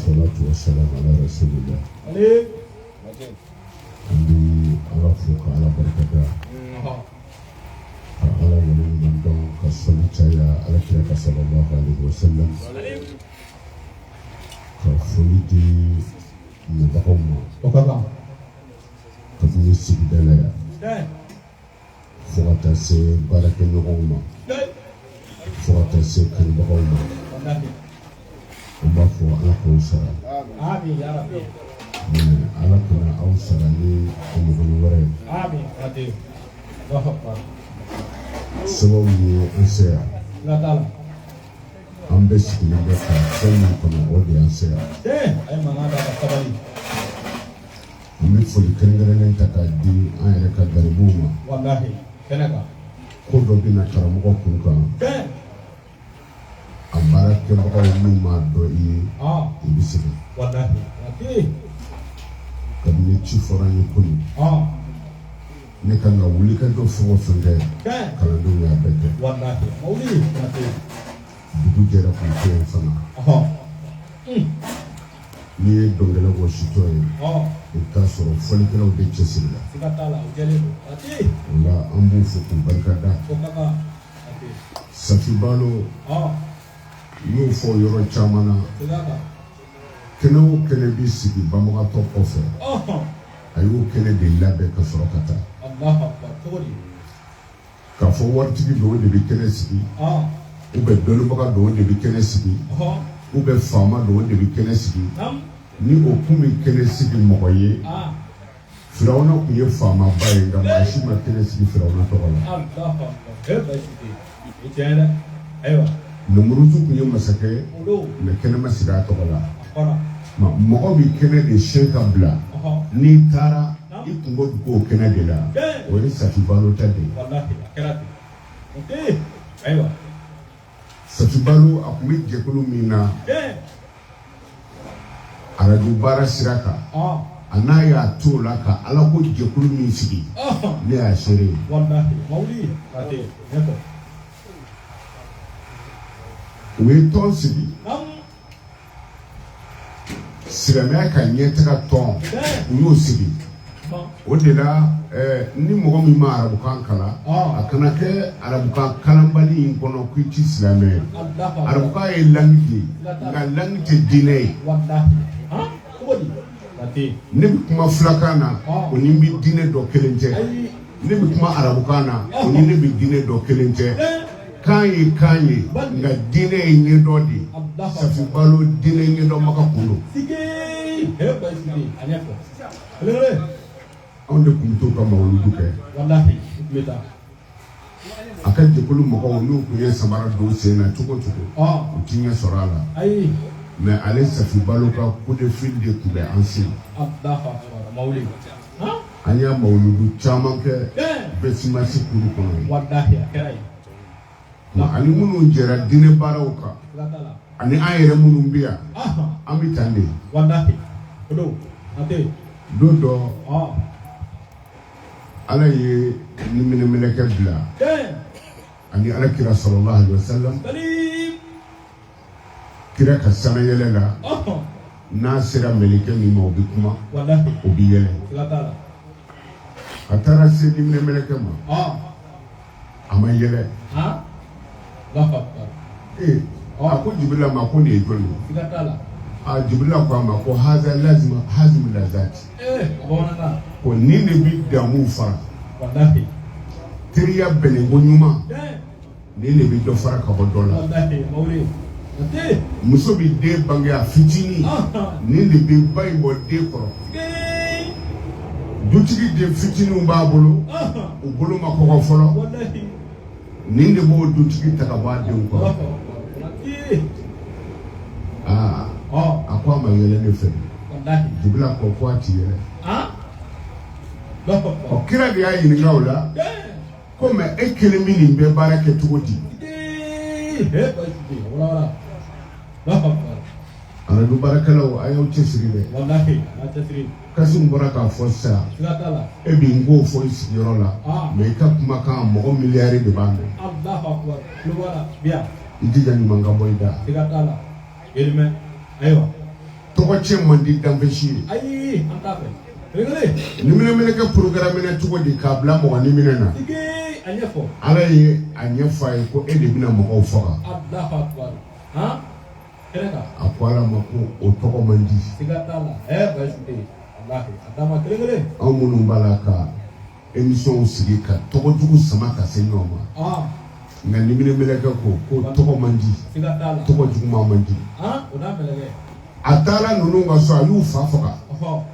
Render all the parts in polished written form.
Salatu wa salam ala rasulillah. An bɛ Ala fo ka Ala barika da, ka Ala waleɲuman dɔn, ka sɔli caya Ala kira kan sallallahu alaihi wa sallam, ka foli di nabagaw ma. O ka kan. Kabini sigida la yan fo ka taa se baarakɛɲɔgɔnw ma, fo ka taa se kanubagaw ma, an b'a fɔ Ala k'aw sara. Amin ya Rabbi. Mais Ala kana aw sara ni a ɲɔgɔnna wɛrɛ ye. Amin. Ate. Allahu Akbar. Sababu ye an se yan. Siga t'a la. An bɛɛ sigilen bɛ ka fɛn min kɔnɔ, o de y'an se yan. A ye mankan da ka sabali. An bɛ foli kɛrɛnkɛrɛnnen ta k'a di an yɛrɛ ka garibuw ma. Walahi. Kɛnɛ kan. Ko dɔ bɛ na karamɔgɔ kun kan, a baarakɛbagaw n'u m'a dɔn i ye, i bɛ sɛgɛn. Walahi. Ate. Kabini ci fɔra n ye kunun, ne kan ka wuli ka jɔ fɛn o fɛn kɛ, kalandenw y'a bɛɛ kɛ. Walahi. Mawuli. Ate. Dugu jɛra k'u to yen fana. N'i ye dɔnkɛla wɔsitɔ ye, i bɛ taa sɔrɔ fɔlikɛlaw de cɛsiri la. Siga t'a la, o jɛlen don. Ate. O la, an b'u fo k'u barika da. O ka kan. Ate. Safi Balo, n y'o fɔ yɔrɔ caman na. Siga kan. Kɛnɛ o kɛnɛ bɛ sigi banbagatɔ kɔfɛ, a y'o kɛnɛ de labɛn ka sɔrɔ ka taa. Allahu Akbar. Cogo di? K'a fɔ waritigi dɔw de bɛ kɛnɛ sigi, ou bien dɔnnibaga dɔw de bɛ kɛnɛ sigi, ou bien faama dɔw de bɛ kɛnɛ sigi, ni o kun bɛ kɛnɛ sigi mɔgɔ ye, Firawuna tun ye faamaba ye, nka maa si ma kɛnɛ sigi Firawuna tɔgɔ la. Allahu Akbar. Eh, Bayisu den. O tiɲɛ ye dɛ. Ayiwa. Numuruzu tun ye masakɛ ye, O don. mais kɛnɛ ma sigi a tɔgɔ la. A kɔrɔ. Mɔgɔ bɛ kɛnɛ de siɲɛ ka bila. N'i taara, i kungo bɛ k'o kɛnɛ de la. O ye Safi Balo ta de ye. Walahi, a kɛra ten. O ayiwa. Safi Balo, a tun bɛ jɛkulu min na arajo baara sira kan, a n'a y'a to o la ka Ala ko jɛkulu min sigi, ne y'a seere ye. Walahi, mawuli. Ate. Ɲɛfɔ. U ye tɔn sigi, silamɛya ka ɲɛtaga tɔn, u y'o sigi. O de la, ni mɔgɔ min ma arabukan kalan, a kana kɛ arabukan kalanbali in kɔnɔ ko i ti silamɛ ye. Allahu Akbar. Arabukan ye langue de ye, nka langue tɛ diinɛ ye. Walahi. Han? Cogo di? Ate. Ne bɛ kuma fulakan na, o ni n bɛ diinɛ dɔ kelen tɛ. Ayi. Ne bɛ kuma arabukan na, o ni ne bɛ diinɛ dɔ kelen tɛ. Kan ye kan ye, nka diinɛ ye ɲɛdɔn de ye. Allahu Safi Balo, diinɛ ɲɛdɔnbaga kun don. Sige. Eh, Bayisu den. A ɲɛfɔ. Kelen kelen. Anw de tun bɛ t'o ka mawuludu kɛ. Walahi, u tun bɛ taa. A ka jɛkulu mɔgɔw, n'u tun ye samara don sen na cogo o cogo, u ti ɲɛ sɔrɔ a la. Ayi. Mais ale Safi Balo ka coup de fil de tun bɛ an sen. Allahu Akbar. Mawuli. Han? An y'a mawuludu caman kɛ Besimasi kuru kɔnɔ yen. Walahi, a kɛra yen. Ani minnu jɛra diinɛ baaraw kan, Siga t'a la. ani an yɛrɛ minnu bɛ yan, an bɛ tan de. Walahi. O don. Ate. Don dɔ, Ala ye niminɛ mɛlɛkɛ bila ani Ala kira sallallahu alaihi wasallam. Salim. Kira ka sanayɛlɛ la, n'a sera mɛlɛkɛ min ma, o bɛ kuma, Walahi. o bɛ yɛlɛ. Siga t'a la. A taara se niminɛ mɛlɛkɛ ma, a ma yɛlɛ. Han? Allahu Akbar. Ee, a ko Jibirila ma ko nin ye jɔn ye? Siga t'a la. A Jibirila ko a ma ko haza lazima hazimu lazati. Eh, a bamanankan. Ko nin de bɛ damu fara. Walahi. Teriya bɛnɛnko ɲuman, nin de bɛ dɔ fara ka bɔ dɔ la. Walahi, mawuli. Ate. Muso bɛ den bange a fitinin, nin de bɛ ba in bɔ den kɔrɔ. Sige. Dutigi den fitininw b'a bolo, u bolo ma kɔgɔ fɔlɔ. Walahi. Nin de b'o dutigi ta ka bɔ a denw kɔrɔ. Allahu Akbar. Ate. Aa, a ko a ma yɛlɛ ne fɛ. Walahi. Jibirila ko ko a ti yɛlɛ. Han? Allahu Akbar. Ɔ, kira de y'a ɲininka o la ko mais e kelen bɛ nin bɛɛ baara kɛ cogo di? Sige. Eh, Bayisu den. Wala wala. Allahu Akbar. Arajo baarakɛlaw, a y'aw cɛsiri dɛ. Walahi, a cɛsiri. Kasimu bɔra k'a fɔ sisan. Siga t'a la. E b'i n k'o fɔ i sigiyɔrɔ la, mais i ka kumakan, mɔgɔ miliyari de b'a mɛn. Allahu Akbar. Tulo b'a la. Biya. I jija, ɲuman ka bɔ i da. Siga t'a la. Yelimɛ. Ayiwa. Tɔgɔcɛn man di danfɛn si ye. Ayi, an t'a fɛ. Kelen. Niminɛ mɛlɛkɛ programmé cogo di k'a bila mɔgɔ niminɛ na? Tigi, a ɲɛfɔ. Ala ye a ɲɛfɔ a ye ko e de bɛna mɔgɔw faga. Allahu akbar. Han? Kɛnɛ kan. A ko Ala ma ko o tɔgɔ man di. Siga t'a la. Ɛ Bayisu den. Walahi, a d'a ma kelen kelen. Anw minnu b'a la ka émission sigi ka tɔgɔ jugu sama ka se ɲɔgɔn ma. Nka niminɛ mɛlɛkɛ ko ko tɔgɔ man di. Siga t'a la. Tɔgɔ juguman man di. Han? O n'a mɛlɛkɛ. A taara ninnu ka so, a y'u fa faga.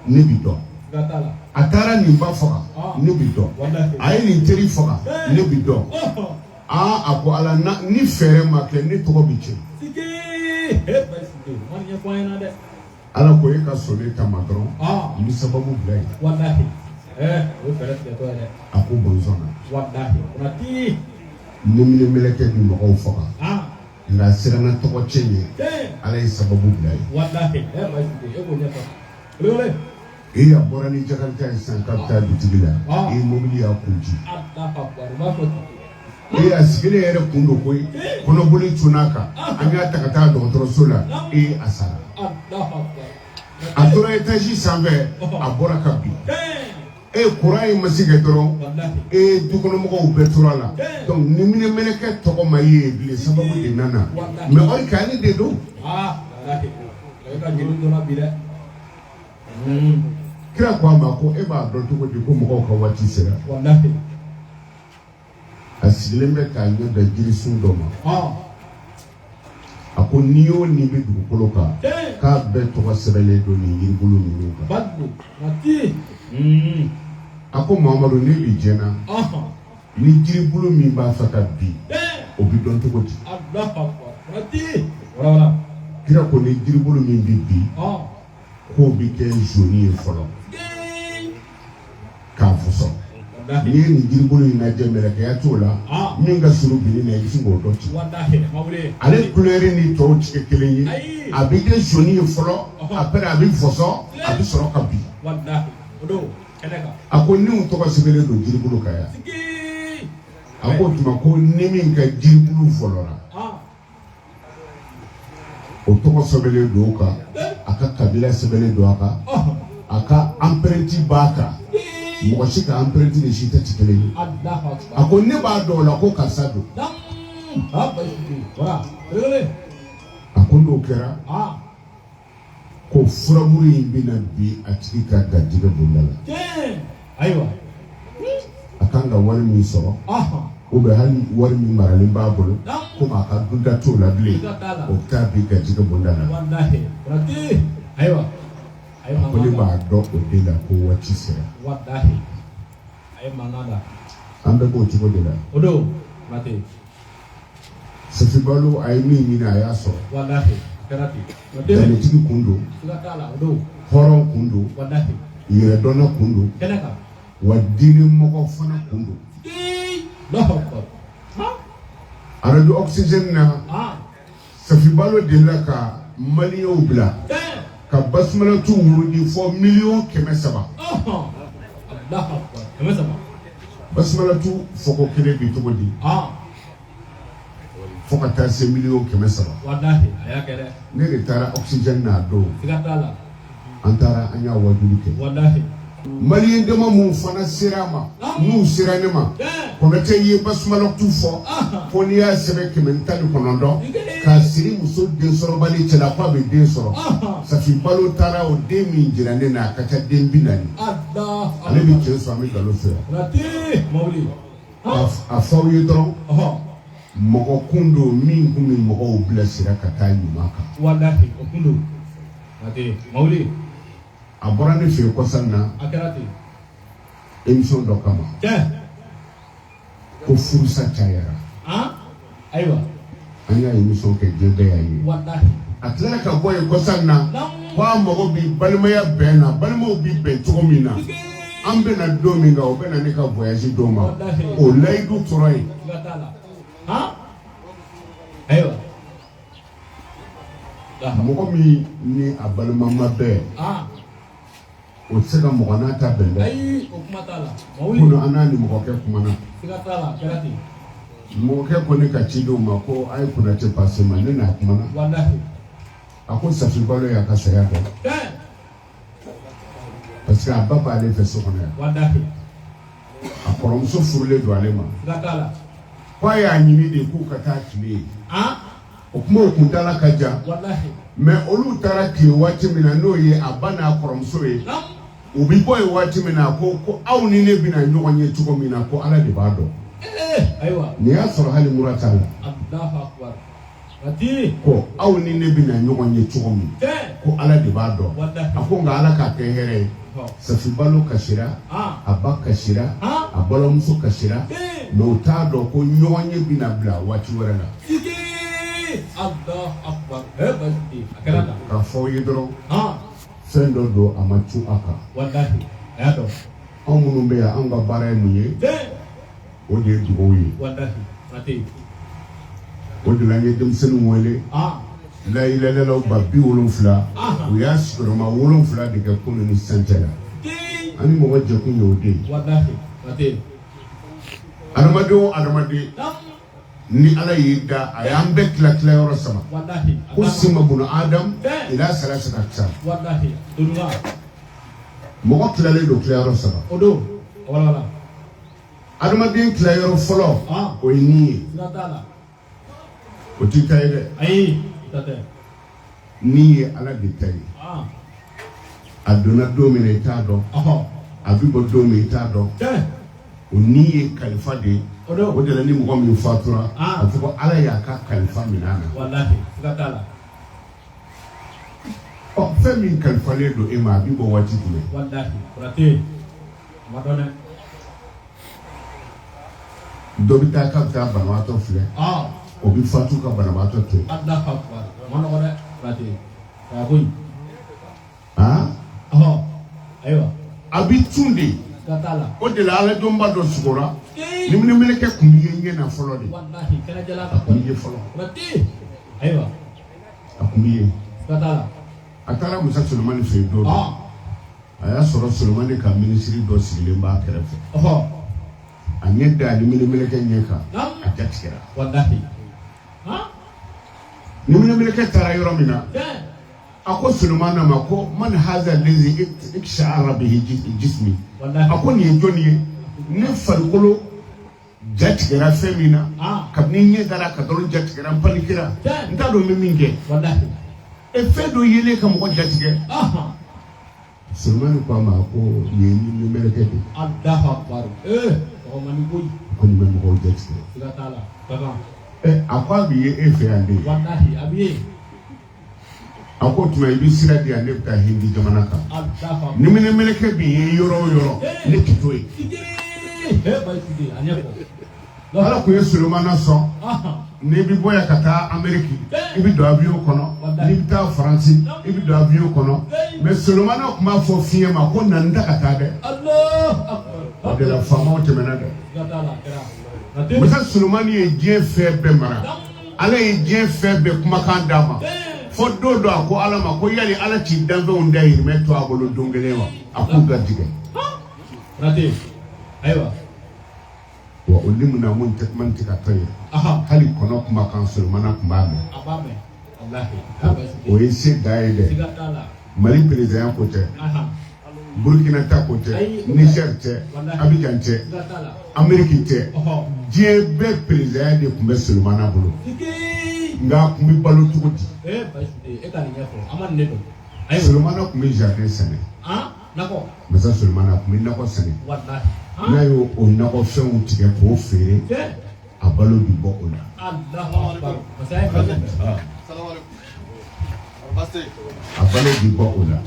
Ne bi dɔn. Siga t'a la. A taara nin ba faga, ne bi dɔn. Walahi. A ye nin teri faga, ne bi dɔn. Aa, a ko Ala, ni fɛɛrɛ ma kɛ, ne tɔgɔ bi tiɲɛ. Tigi. He Bayisu den, o ma nin ɲɛfɔ an ɲɛna dɛ. Ala ko e ka sɔn ne ta ma dɔrɔn, n bɛ sababu bila yen. Walahi. O ye fɛɛrɛ tigɛtɔ ye dɛ. A ko bɔnsɔn na. Walahi. Kunnati. Niminɛ mɛlɛkɛ bi mɔgɔw faga. Nka a siranna tɔgɔ tiɲɛ ye. Ala ye sababu bila yen. Walahi. Bayisu den, e k'o ɲɛfɔ. Wele. E a bɔra ni jakarita ye sisan k'a bɛ taa dutigi la. E mobili y'a kun ci. Allahu akbar. U b'a fɔ ten. E a sigilen yɛrɛ kun don koyi. Kɔnɔboli cunn'a kan. An y'a ta ka taa dɔgɔtɔrɔso la. E a sara. Allahu akbar. A tora étage sanfɛ, a bɔra ka bin. E courant ye masi kɛ dɔrɔn. E dukɔnɔmɔgɔw bɛɛ tora la. Donc niminɛ mɛlɛkɛ tɔgɔ ma ye bilen, sababu de nana. Mais or que ale de don. Walahi. E ka jeli donna bi dɛ. Kira ko a ma ko e b'a dɔn cogo di ko mɔgɔw ka waati sera? Walahi. A sigilen bɛ k'a ɲɛ da jirisun dɔ ma. A ko n'i y'o nin bɛ dugukolo kan, k'a bɛɛ tɔgɔ sɛbɛnlen don nin yiribulu ninnu kan. A ko Mamadu, ne bi jɛna ni jiribulu min b'a fɛ ka bin, o bɛ dɔn cogo di? Kira ko ni jiribulu min bɛ bin, k'o bɛ kɛ zoni ye fɔlɔ k'a fɔsɔn. N'i ye nin jiribulu in lajɛ, mɛlɛkɛya t'o la, min ka surun binni na, i bɛ sin k'o dɔn ten. Ale couleur ni tɔw tɛ kɛ kelen ye. A bɛ kɛ zoni ye fɔlɔ, après a bɛ fɔsɔn, a bɛ sɔrɔ ka bin. A ko niw tɔgɔ sɛbɛnlen don jiribulu kan yan. A ko o tuma ko ni min ka jiribulu fɔlɔra, o tɔgɔ sɛbɛnlen don o kan, a ka kabila sɛbɛnlen don a kan, a ka empreinte b'a kan. Mɔgɔ si ka empreinte ni si tɛ ti kelen ye. A ko ne b'a dɔn o la ko karisa don. A ko n'o kɛra, ko furaburu in bɛna bin a tigi ka garijɛgɛ bonda la. Ayiwa. A kan ka wari min sɔrɔ, ou bien hali wari min maralen b'a bolo, komi a ka dunta t'o la bilen, o bɛ taa bin garijɛgɛ bonda la. Ayiwa. A ko ne b'a dɔn o de la ko waati sera. Walahi. A ye mankan da. An bɛɛ b'o cogo de la. O don. Konate. Safi Balo a ye min ɲini, a y'a sɔrɔ. Walahi. A kɛra ten. Danbetigi kun don. Siga t'a la, o don. Hɔrɔn kun don. Walahi. Yɛrɛdɔnna kun don. Kɛnɛ kan. Wa diinɛ mɔgɔ fana kun don. Allahu akbar. Radio Oxygène na, Safi Balo delila ka maliyɛnw bila ka basumalatu wurudi fɔ 300 million. Allahu akbar. 300. Basumalatu fɔko kelen bi cogo di? Fo ka taa se 300 million. Walahi, a y'a kɛ dɛ. Ne de taara Oxygène n'a don. Siga t'a la. An taara, an y'a wajuli kɛ. Walahi. Maliyɛn dama mun fana sera a ma, n'u sera ne ma, Konate ye basumalatu fɔ ko n'i y'a sɛbɛn 119 k'a siri muso densɔrɔbali cɛ la, k'a bɛ den sɔrɔ. Safi Balo taara o den min jira ne na, a ka ca den 40. Ale bɛ cɛ sɔrɔ, an bɛ nkalon fɛ. A fɔ aw ye dɔrɔn, mɔgɔ kun don min kun bɛ mɔgɔw bilasira ka taa ɲuman kan. Walahi, o kun don. Konate mawuli. A bɔra ne fɛ yen kɔsa in na. A kɛra ten. Émission dɔ kama. Tiɲɛ. Ko furusa cayara. Ayiwa. An y'a émission kɛ, diɲɛ bɛɛ y'a ye. Walahi. A tilala ka bɔ yen kɔsa in na, ko a mago bi balimaya bɛn na, balimaw bi bɛn cogo min na. An bɛna don min kan, o bɛna ne ka voyage don ma. O layidu tora yen. Siga t'a la. Ayiwa. Mɔgɔ min ni a balima ma bɛn, o tɛ se ka mɔgɔ n'a ta bɛn dɛ. Ayi, o kuma t'a la. Mawuli. Kunun an n'a ni mɔgɔkɛ kumana. Siga t'a la, a kɛra ten. Mɔgɔkɛ ko ne ka ci d'o ma ko a ye Konate passe ma, ne n'a kumana. Walahi. A ko Safi Balo y'a ka saya dɔn. Parce que a ba b'ale fɛ so kɔnɔ yan. A kɔrɔmuso furulen don ale ma. Ko a y'a ɲini de k'u ka taa tile yen. O kuma o kuntaala ka jan. Mais olu taara tile waati min na, n'o ye a ba n'a kɔrɔmuso ye, u bɛ bɔ yen waati min na, a ko ko aw ni ne bɛna ɲɔgɔn ye cogo min na, ko Ala de b'a dɔn. Nin y'a sɔrɔ hali mura t'a la. Ko aw ni ne bɛna ɲɔgɔn ye cogo min, ko Ala de b'a dɔn. A ko nka Ala k'a kɛ hɛrɛ ye. Safi Balo kasira, a ba kasira, a balimamuso kasira, mais u t'a dɔn ko ɲɔgɔn ye bɛna bila waati wɛrɛ la. K'a fɔ aw ye dɔrɔn, fɛn dɔ don, a ma cun a kan. Anw minnu bɛ yan, anw ka baara ye mun ye? O de ye dugawu ye. O de la an ye denmisɛnninw wele layilalalaw 70,000, u y'a sigiyɔrɔma 7 de kɛ kunun ni sisan cɛ la. An ni mɔgɔ jɛkun ye o de ye. Adamaden o adamaden, ni Ala y'i da, a y'an bɛɛ tila tilayɔrɔ saba. Qusima bunu Adam ila salasati aqsam. Mɔgɔ tilalen don tilayɔrɔ saba. Adamaden tilayɔrɔ fɔlɔ, o ye ni ye. O t'i ta ye dɛ. Ni ye Ala de ta ye. A donna don min na, i t'a dɔn. A bɛ bɔ don min, i t'a dɔn. O ni ye kalifa de ye. O de la ni mɔgɔ min fatura, a fɔ ko Ala y'a ka kalifa minɛ a na. Ɔ, fɛn min kalifalen don e ma, a bɛ bɔ waati jumɛn? Dɔ bɛ taa k'a bɛ taa banabaatɔ filɛ, o bɛ fatu ka banabaatɔ to yen. A bɛ cun de. O de la aladɔnba dɔ sugora, ni mɛlɛkɛ tun bɛ ye ɲɛ na fɔlɔ de. A tun bɛ ye fɔlɔ, a tun bɛ ye. A taara Musa Solomani fɛ yen don dɔ, a y'a sɔrɔ Solomani ka minisiri dɔ sigilen b'a kɛrɛfɛ. A ɲɛ da ni mɛlɛkɛ ɲɛ kan, a jatigɛra. Ni mɛlɛkɛ taara yɔrɔ min na, a ko Solomana ma ko man haza lezi iksha'ara bihi jismi. A ko nin ye jɔnni ye, ne farikolo jatigɛra fɛn min na? Kabini ɲɛ dara ka dɔrɔn, jatigɛra, n panikera, n t'a dɔn n bɛ min kɛ. E, fɛn dɔ yelen ka mɔgɔ jatigɛ. Solomani ko a ma ko nin ye ni mɛlɛkɛ de ye. Ko nin bɛ mɔgɔw jatigɛ. A ko a bɛ ye e fɛ yan de. A ko tuma i bɛ sira di yan, ne bɛ taa Hindi jamana kan. Ni mɛlɛkɛ bɛ ye yɔrɔ o yɔrɔ, ne tɛ to yen. Ala tun ye Solomana sɔn. N'i bɛ bɔ yan ka taa Ameriki, i bɛ don avion kɔnɔ. N'i bɛ taa Faransi, i bɛ don avion kɔnɔ. Mais Solomana tun b'a fɔ fiɲɛ ma ko na n ta ka taa dɛ. O de la faamaw tɛmɛna dɛ. Masa Solomani ye diɲɛ fɛn bɛɛ mara. Ala ye diɲɛ fɛn bɛɛ kumakan d'a ma. Fɔ don dɔ, a ko Ala ma ko yali Ala t'i danfɛnw dahirimɛ to a bolo don kelen wa? A k'u garijɛgɛ. Ayiwa. Wa o limu mun tɛ man tɛ ka to ye. Hali kɔnɔ kumakan, Solomana tun b'a mɛn. O ye se da ye dɛ. Mali président ko tɛ, Burukina ta ko tɛ, Niger tɛ, Abidjan tɛ, Ameriki tɛ, diɲɛ bɛɛ président de tun bɛ Solomana bolo. Nka a tun bɛ balo cogo di? Solomana tun bɛ jardin sɛnɛ. Masa Solomana tun bɛ nakɔ sɛnɛ. N'a y'o o nakɔfɛnw tigɛ k'o feere, a balo bɛ bɔ o la. A balo bɛ bɔ o la.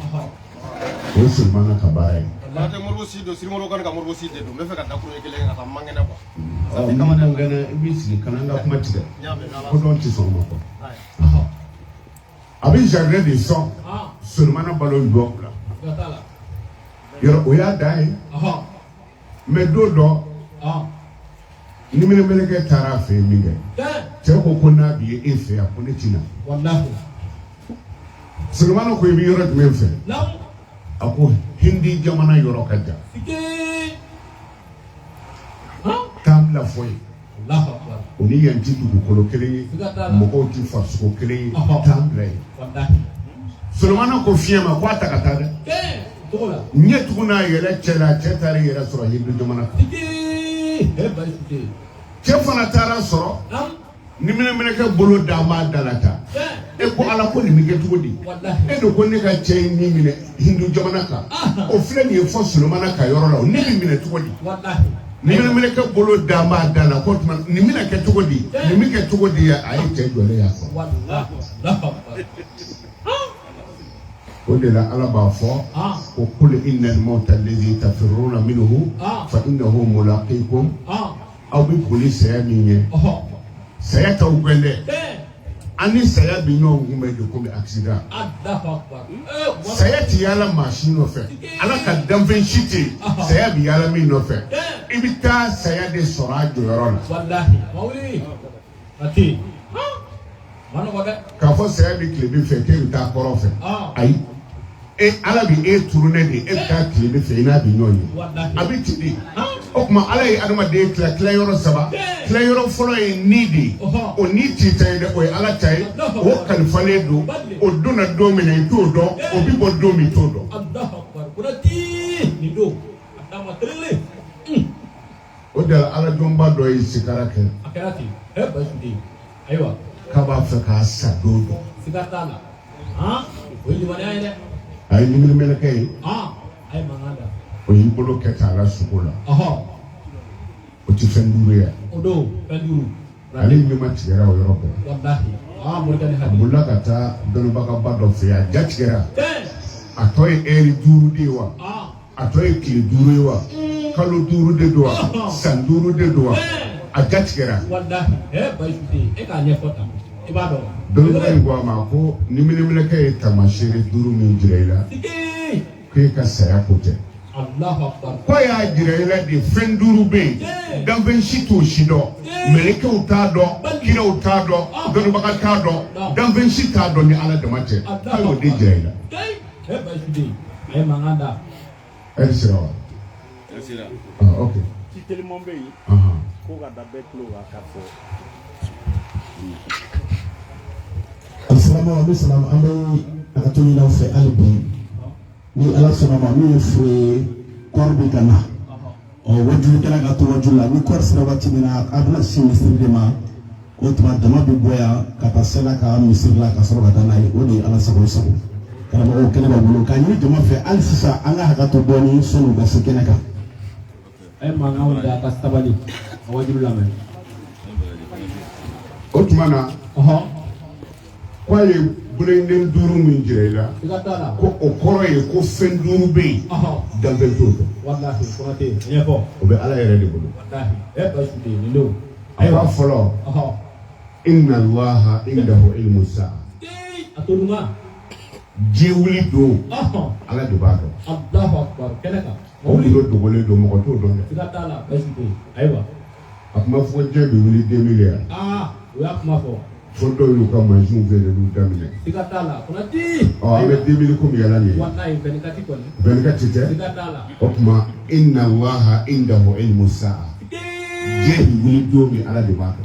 O ye Solomana ka baara ye. Moribo si don, Sirimoro Kane ka Moribo si de don. N bɛ fɛ ka dakuru kelen ka taa man kɛnɛ quoi. Ɔ, ni man kɛnɛ, i b'i sigi, kana n ka kuma tigɛ. Ko dɔn tɛ sɔn o ma quoi. A bɛ jardin de sɔn, Solomana balo bɛ bɔ o la. Yɔrɔ o y'a dan ye. Mais don dɔ, ni mɛlɛkɛ taara a fɛ yen min kɛ, cɛ ko ko n'a bɛ ye e fɛ yan, ko ne ti na. Solomana ko i bɛ yɔrɔ jumɛn fɛ? A ko Hindi jamana yɔrɔ ka jan. Taa bila fɔ yen. O ni yan ti dugukolo kelen ye, mɔgɔw ti farisogo kelen ye, taa bila yen. Solomana ko fiɲɛ ma k'a ta ka taa dɛ. Ɲɛ tugun n'a yɛlɛ cɛ la, cɛ taara i yɛrɛ sɔrɔ Hindu jamana kan. Cɛ fana taara sɔrɔ ni minɛminɛkɛ bolo da b'a da la tan. E ko Ala ko nin bɛ kɛ cogo di? E de ko ne ka cɛ in ni minɛ Hindu jamana kan. O filɛ nin ye fɔ Solomana ka yɔrɔ la, o ne bɛ minɛ cogo di? Ni minɛminɛkɛ bolo da b'a da la k'o tuma nin bɛna kɛ cogo di? Nin bɛ kɛ cogo di? A ye cɛ jɔlen y'a sɔrɔ. O de la Ala b'a fɔ ko qul innal mawta allazi tafirruna minhu fa innahu mulaqikum. Aw bɛ boli saya min ɲɛ, saya t'aw gɛn dɛ, an ni saya bɛ ɲɔgɔn kunbɛn de komi accident. Saya tɛ yaala maa si nɔfɛ, Ala ka danfɛn si tɛ yen saya bɛ yaala min nɔfɛ. I bɛ taa saya de sɔrɔ a jɔyɔrɔ la. K'a fɔ saya bɛ tilebin fɛ k'e bɛ taa kɔrɔn fɛ, ayi, e Ala bɛ e tourner de, e bɛ taa tilebin fɛ i n'a bɛ ɲɔgɔn ye, a bɛ ten de. O tuma Ala ye adamaden tila tilayɔrɔ saba. Tilayɔrɔ fɔlɔ ye ni de ye, o ni t'i ta ye dɛ, o ye Ala ta ye, o kalifalen don, o donna don min na i t'o dɔn, o bɛ bɔ don min i t'o dɔn. O de la Ala jɔnba dɔ ye sikara kɛ. K'a b'a fɛ k'a sa don dɔn. A ye ɲiminimɛlɛkɛ ye, o y'i bolo kɛ k'a la sogo la, o tɛ fɛn duuru ye, ale ɲuman tigɛra o yɔrɔ bɛɛ. A bolila ka taa dɔnnibagaba dɔ fɛ yen, a ja tigɛra. A tɔ ye ɛri 5 de ye wa, a tɔ ye tile 5 ye wa, kalo 5 de don wa, san 5 de don wa, a ja tigɛra. Dɔnnibaga in ko a ma ko ni minɛminɛkɛ ye taamasere 5 min jira i la, k'e ka saya ko tɛ. K'a y'a jira i la de fɛn 5 bɛ yen, danfɛn si t'o si dɔn, mɛlɛkɛw t'a dɔn, kiraw t'a dɔn, dɔnnibaga t'a dɔn, danfɛn si t'a dɔn ni Ala dama cɛ. K'a y'o de jira i la. Ɛri sera wa? Ah, ok. Ci teliman bɛ yen ko ka da bɛɛ tulo kan k'a fɔ. Alisilamɛw, an bɛ salam, an bɛ a ka to ɲini aw fɛ hali bi ni Ala sɔnna ma min ye furu ye, kɔɔri bɛ ka na, ɔ wajulikɛla ka to waju la, ni kɔɔri sera waati min na a bɛna sin misiri de ma, o tuma jama bɛ bɔ yan ka taa sela ka misiri la ka sɔrɔ ka taa n'a ye, o de ye Ala sago sago. Karamɔgɔw kɛnɛ b'a bolo k'a ɲini jama fɛ hali sisan an ka hakɛ to dɔɔni sɔnni u ka se kɛnɛ kan. A ye mankanw da ka sabali ka wajulu lamɛn. O tuma na k'a ye boloden 5 min jira i la, ko o kɔrɔ ye ko fɛn 5 bɛ yen, danfɛn t'o dɔn. O bɛ Ala yɛrɛ de bolo. A b'a fɔlɔ, inna Allaha indahu ilmu sa'a. Diɲɛ wuli don, Ala de b'a dɔn. O gundo dogolen don, mɔgɔ t'o dɔn dɛ. A kuma fɔ diɲɛ bɛ wuli 2000 yan. Fo dɔw y'u ka mansinw feereliw daminɛ. Ɔ an bɛ 2000 ko min yala nin ye. 24 tɛ. O tuma inna Allaha indahu ilmu sa'a. Diɲɛ bɛ wuli don min, Ala de b'a dɔn.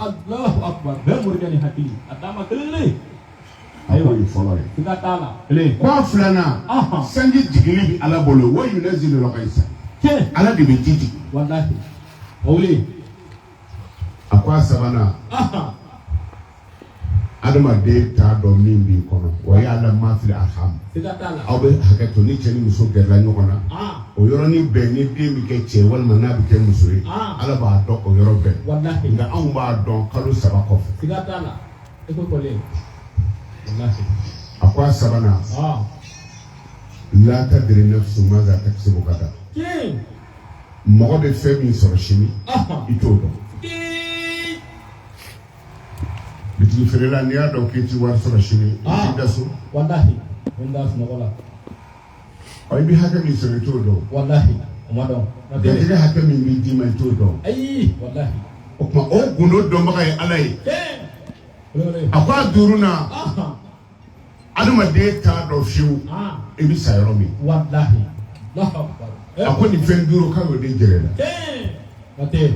A y'o ye fɔlɔ ye. Ko a filanan, sanji jiginni bɛ Ala bolo, wa yunazzilu al-ghaysa. Ala de bɛ ji jigin. A ko a sabanan, adamaden t'a dɔn min b'i kɔnɔ, wa ya'lamu ma fil arham. Aw bɛ hakɛ to, ni cɛ ni muso gɛrɛla ɲɔgɔn na, o yɔrɔnin bɛɛ ni den bɛ kɛ cɛ walima n'a bɛ kɛ muso ye, Ala b'a dɔn o yɔrɔ bɛɛ. Nka anw b'a dɔn kalo 3 kɔfɛ. A ko a sabanan, la tadri nafsu maza taksibu gada. Mɔgɔ bɛ fɛn min sɔrɔ sini, i t'o dɔn. Bitigi feerela, n'i y'a dɔn k'i ti wari sɔrɔ sini, i t'i da so. Ɔ i bɛ hakɛ min sɔrɔ, i t'o dɔn. Garijɛgɛ hakɛ min b'i d'i ma, i t'o dɔn. O tuma o gundo dɔnbaga ye Ala ye. A ko a duurunan, adamaden t'a dɔn fiyewu i bɛ sa yɔrɔ min. A ko nin fɛn 5 k'a y'o de jira i la.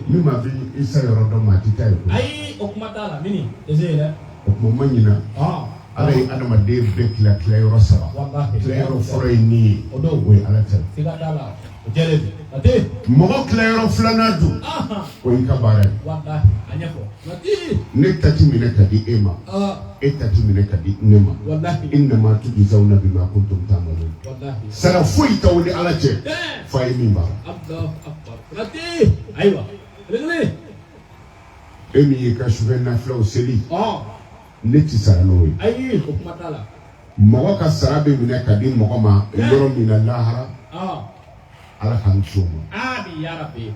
Ni maa bɛ i sa yɔrɔ dɔn, maa t'i ta ye koyi. O tuma ma ɲina. Ala ye adamaden bɛɛ tila tilayɔrɔ saba. Tilayɔrɔ fɔlɔ ye ni ye, o ye Ala ta ye. Mɔgɔ tilayɔrɔ filanan dun, o y'i ka baara ye. Ne ta ti minɛ ka di e ma, e ta ti minɛ ka di ne ma. Innama tujzawna bima kuntum ta'malun. Sara foyi t'aw ni Ala cɛ f'a ye min baara. E min y'i ka sufɛ nafilaw seli, ne ti sara n'o ye. Ayi, o kuma t'a la. Mɔgɔ ka sara bɛ minɛ ka di mɔgɔ ma yɔrɔ min na lahara, Ala k'an kisi o ma. Ami ya rabbi.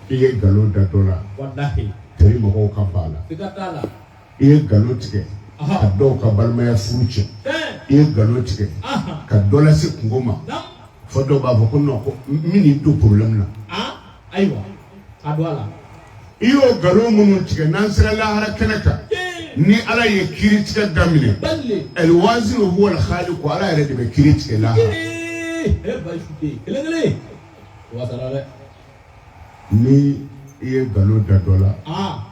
I ye nkalon da dɔ la, Wallahi. Teri mɔgɔw ka ba la. Siga t'a la. I ye nkalon tigɛ ka dɔw ka balimaya furu tiɲɛ. I ye nkalon tigɛ ka dɔ lase kungo ma, fo dɔw b'a fɔ ko non, ko n bɛn'i don problème na. Ayiwa, ka don a la. I y'o nkalon minnu tigɛ, n'an sera lahara kɛnɛ kan, ni Ala ye kiiri tigɛ daminɛ, alwazinu huwa alkhaliqu, Ala yɛrɛ de bɛ kiiri tigɛ lahara. Kelen kelen. O wasara dɛ. Ni i ye nkalon da dɔ la,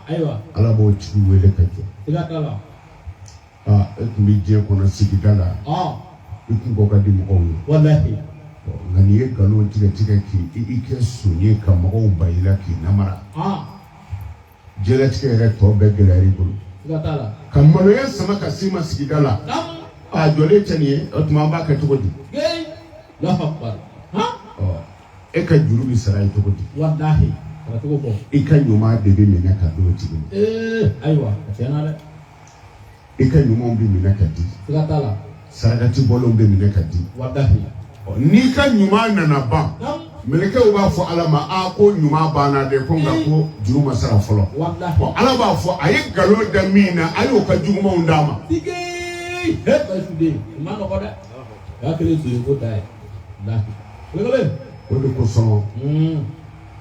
Ayiwa, Ala b'o tigi wele ka jɔ. Siga t'a la. E tun bɛ diɲɛ kɔnɔ sigida la, i kun ko ka di mɔgɔw ye. Walahi. Nka n'i ye nkalon tigɛ tigɛ k'i kɛ son ye ka mɔgɔw ba i la k'i namara, diɲɛlatigɛ yɛrɛ tɔ bɛɛ gɛlɛyara i bolo. Siga t'a la. Ka maloya sama ka s'i ma sigida la. A jɔlen tɛ nin ye, o tuma an b'a kɛ cogo di? E ka juru bɛ sara ye cogo di? Walahi. Sara cogo fɔ. I ka ɲuman de bɛ minɛ ka d'o tigi ma. Ayiwa, a tiɲɛna dɛ. I ka ɲumanw bɛ minɛ ka di. Siga t'a la. Sarakati bɔlenw bɛ minɛ ka di. Walahi. N'i ka ɲuman nana ban, mɛlɛkɛw b'a fɔ Ala ma, a ko ɲuman banna dɛ, ko nka ko juru ma sara fɔlɔ. Walahi. Ala b'a fɔ a ye nkalon da min na, a y'o ka jugumanw d'a ma. Tigi. Bayisu den, o ma nɔgɔ dɛ. O y'a kɛlen sogo ko ta ye. Walahi. Kelen. O de kosɔn,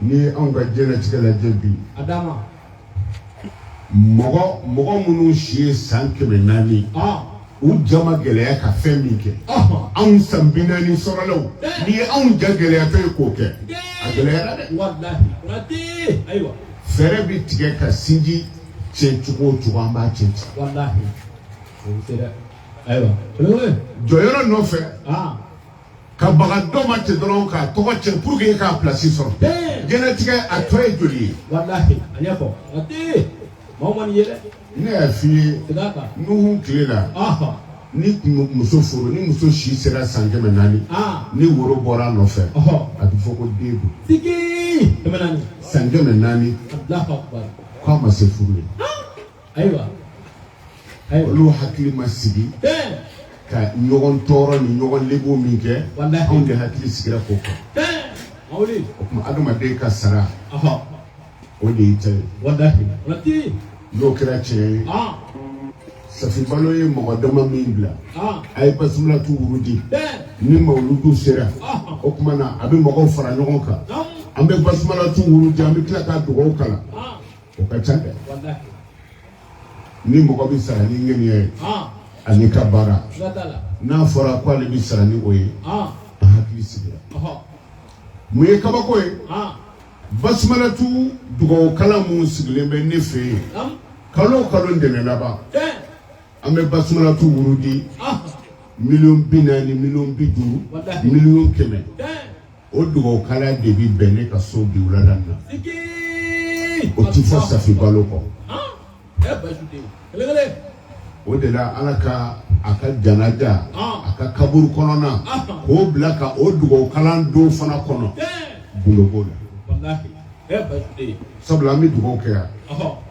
n'i ye anw ka diɲɛlatigɛ lajɛ bi, A d'a ma. Mɔgɔ minnu si ye san 400, u ja ma gɛlɛya ka fɛn min kɛ, anw san 40 sɔrɔlaw, n'i ye anw ja gɛlɛyatɔ ye k'o kɛ, a gɛlɛyara dɛ. Walahi. Konate. Ayiwa. Fɛɛrɛ bɛ tigɛ ka sinji tiɲɛ cogo o cogo, an b'a tiɲɛ ten. Walahi. O bɛ se dɛ. Ayiwa. Kelen. Jɔyɔrɔ nɔfɛ, ka baga dɔ ma ten dɔrɔn k'a tɔgɔ tiɲɛ pour que e k'a place sɔrɔ. Diɲɛlatigɛ a tɔ ye joli ye? Walahi. A ɲɛfɔ. Konate. Maaw ma nin ye dɛ. Ne y'a f'i ye, Segin a kan. Nuhu tile la, ni muso furu, ni muso si sera san 400, ni woro bɔra a nɔfɛ, a bɛ fɔ ko den don. Tigi. 400. San 400. Allahu akbar. K'a ma se furu ye. Ayiwa. Olu hakili ma sigi ka ɲɔgɔn tɔɔrɔ ni ɲɔgɔn lebu min kɛ, anw de hakili sigira k'o kɛ. O tuma adamaden ka sara, o de y'i ta ye. Walahi. Konate. N'o kɛra tiɲɛ ye, Safi Balo ye mɔgɔ dama min bila, a ye basimilatu wurudi, ni mawuludu sera, o tuma na a bɛ mɔgɔw fara ɲɔgɔn kan, an bɛ basimilatu wurudi, an bɛ tila ka dugawu kalan, o ka ca dɛ. Ni mɔgɔ bɛ sara ni ŋaniya ye ani ka baara, n'a fɔra ko ale bɛ sara ni o ye, a hakili sigira. Mun ye kabako ye? Basimalatu dugawu kalan mun sigilen bɛ ne fɛ yen, kalo o kalo ntɛnɛn laban, an bɛ basimalatu wurudi 40 miliyɔn, 50 miliyɔn, 100 miliyɔn. O dugawu kalan de bɛ bɛn ne ka so bi wulada in na. O ti fɔ Safi Balo kɔ. O de la Ala ka a ka janaja, a ka kaburu kɔnɔna, k'o bila ka o dugawu kalan don fana kɔnɔ, gundo b'o la. Sabula an bɛ dugawu kɛ yan,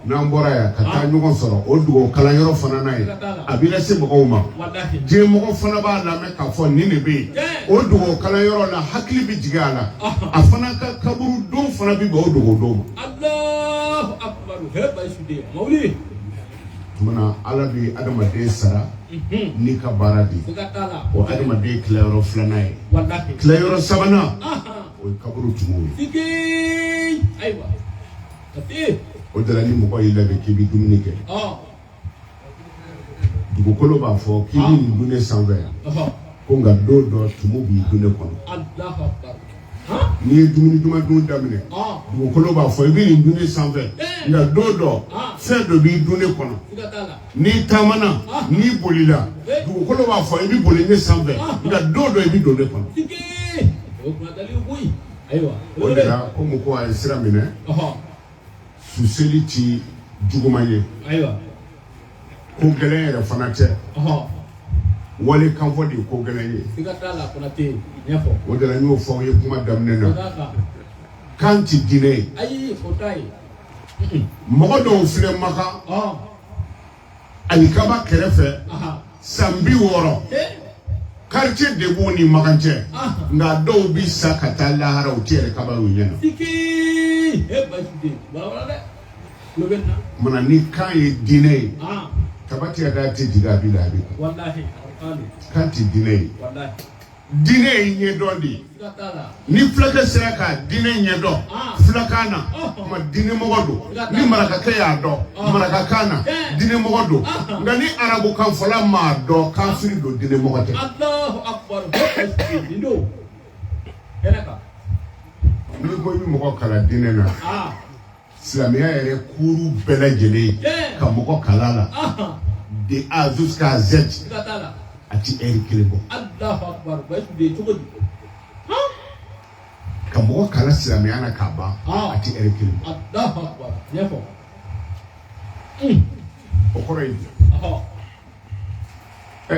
n'an bɔra yan ka taa ɲɔgɔn sɔrɔ o dugawu kalan yɔrɔ fana n'a ye, a bɛ lase mɔgɔw ma. Diɲɛ mɔgɔ fana b'a lamɛn k'a fɔ nin de bɛ yen. O dugawu kalan yɔrɔ la, hakili bɛ jigin a la, a fana ka kaburu don fana bɛ bɛn o dugawu don ma. Allahu akbar. Tuma Ala bɛ adamaden sara n'i ka baara de ye. O adamaden tilayɔrɔ filanan ye. Tilayɔrɔ sabanan, o ye kaburu tumuw ye. O de la ni mɔgɔ y'i labɛn k'i bɛ dumuni kɛ, dugukolo b'a fɔ k'i bɛ nin dun ne sanfɛ yan, ko nka don dɔ tumu b'i dun ne kɔnɔ. N'i ye dumuni duman dun daminɛ, dugukolo b'a fɔ i bɛ nin dun ne sanfɛ, nka don dɔ fɛn dɔ b'i dun ne kɔnɔ. N'i taamana, n'i bolila, dugukolo b'a fɔ i bɛ boli ne sanfɛ, nka don dɔ i bɛ don ne kɔnɔ. O de la komi ko a ye sira minɛ, suseli ti juguman ye, ko gɛlɛn yɛrɛ fana tɛ, wale kanfɔ de ye ko gɛlɛn ye. O de la n y'o fɔ aw ye kuma daminɛ na, kan ti diinɛ ye. Mɔgɔ dɔw filɛ Makan alikaba kɛrɛfɛ san 60, quartier de b'u ni Makan cɛ, nka dɔw bi sa ka taa lahara, u tɛ yɛrɛ kaba y'u ɲɛ na. Mana ni kan ye diinɛ ye, tabati yada tɛ jigin a bi la a bi kan tɛ diinɛ ye. Diinɛ ye ɲɛdɔn de ye. Ni fulakɛ sera ka diinɛ ɲɛdɔn fulakan na, kuma diinɛmɔgɔ don. Ni marakakɛ y'a dɔn marakakan na, diinɛmɔgɔ don. Nka ni arabukan fɔla m'a dɔn, kafiri don, diinɛmɔgɔ tɛ. N'i ko i bɛ mɔgɔ kalan diinɛ na, silamɛya yɛrɛ kuuru bɛɛ lajɛlen ka mɔgɔ kalan la de A jusqu'à Z, a ti ɛri kelen bɔ. Ka mɔgɔ kalan silamɛya na k'a ban, a ti ɛri kelen bɔ. O kɔrɔ ye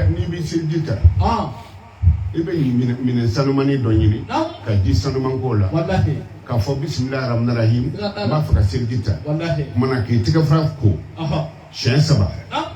n'i bɛ seliji ta, i bɛ minɛn sanumani dɔ ɲini ka ji sanuman k'o la, k'a fɔ bisimilahi rahmani rahim, n b'a fɛ ka seliji ta. Kumana k'i tɛgɛ fara ko siɲɛ saba,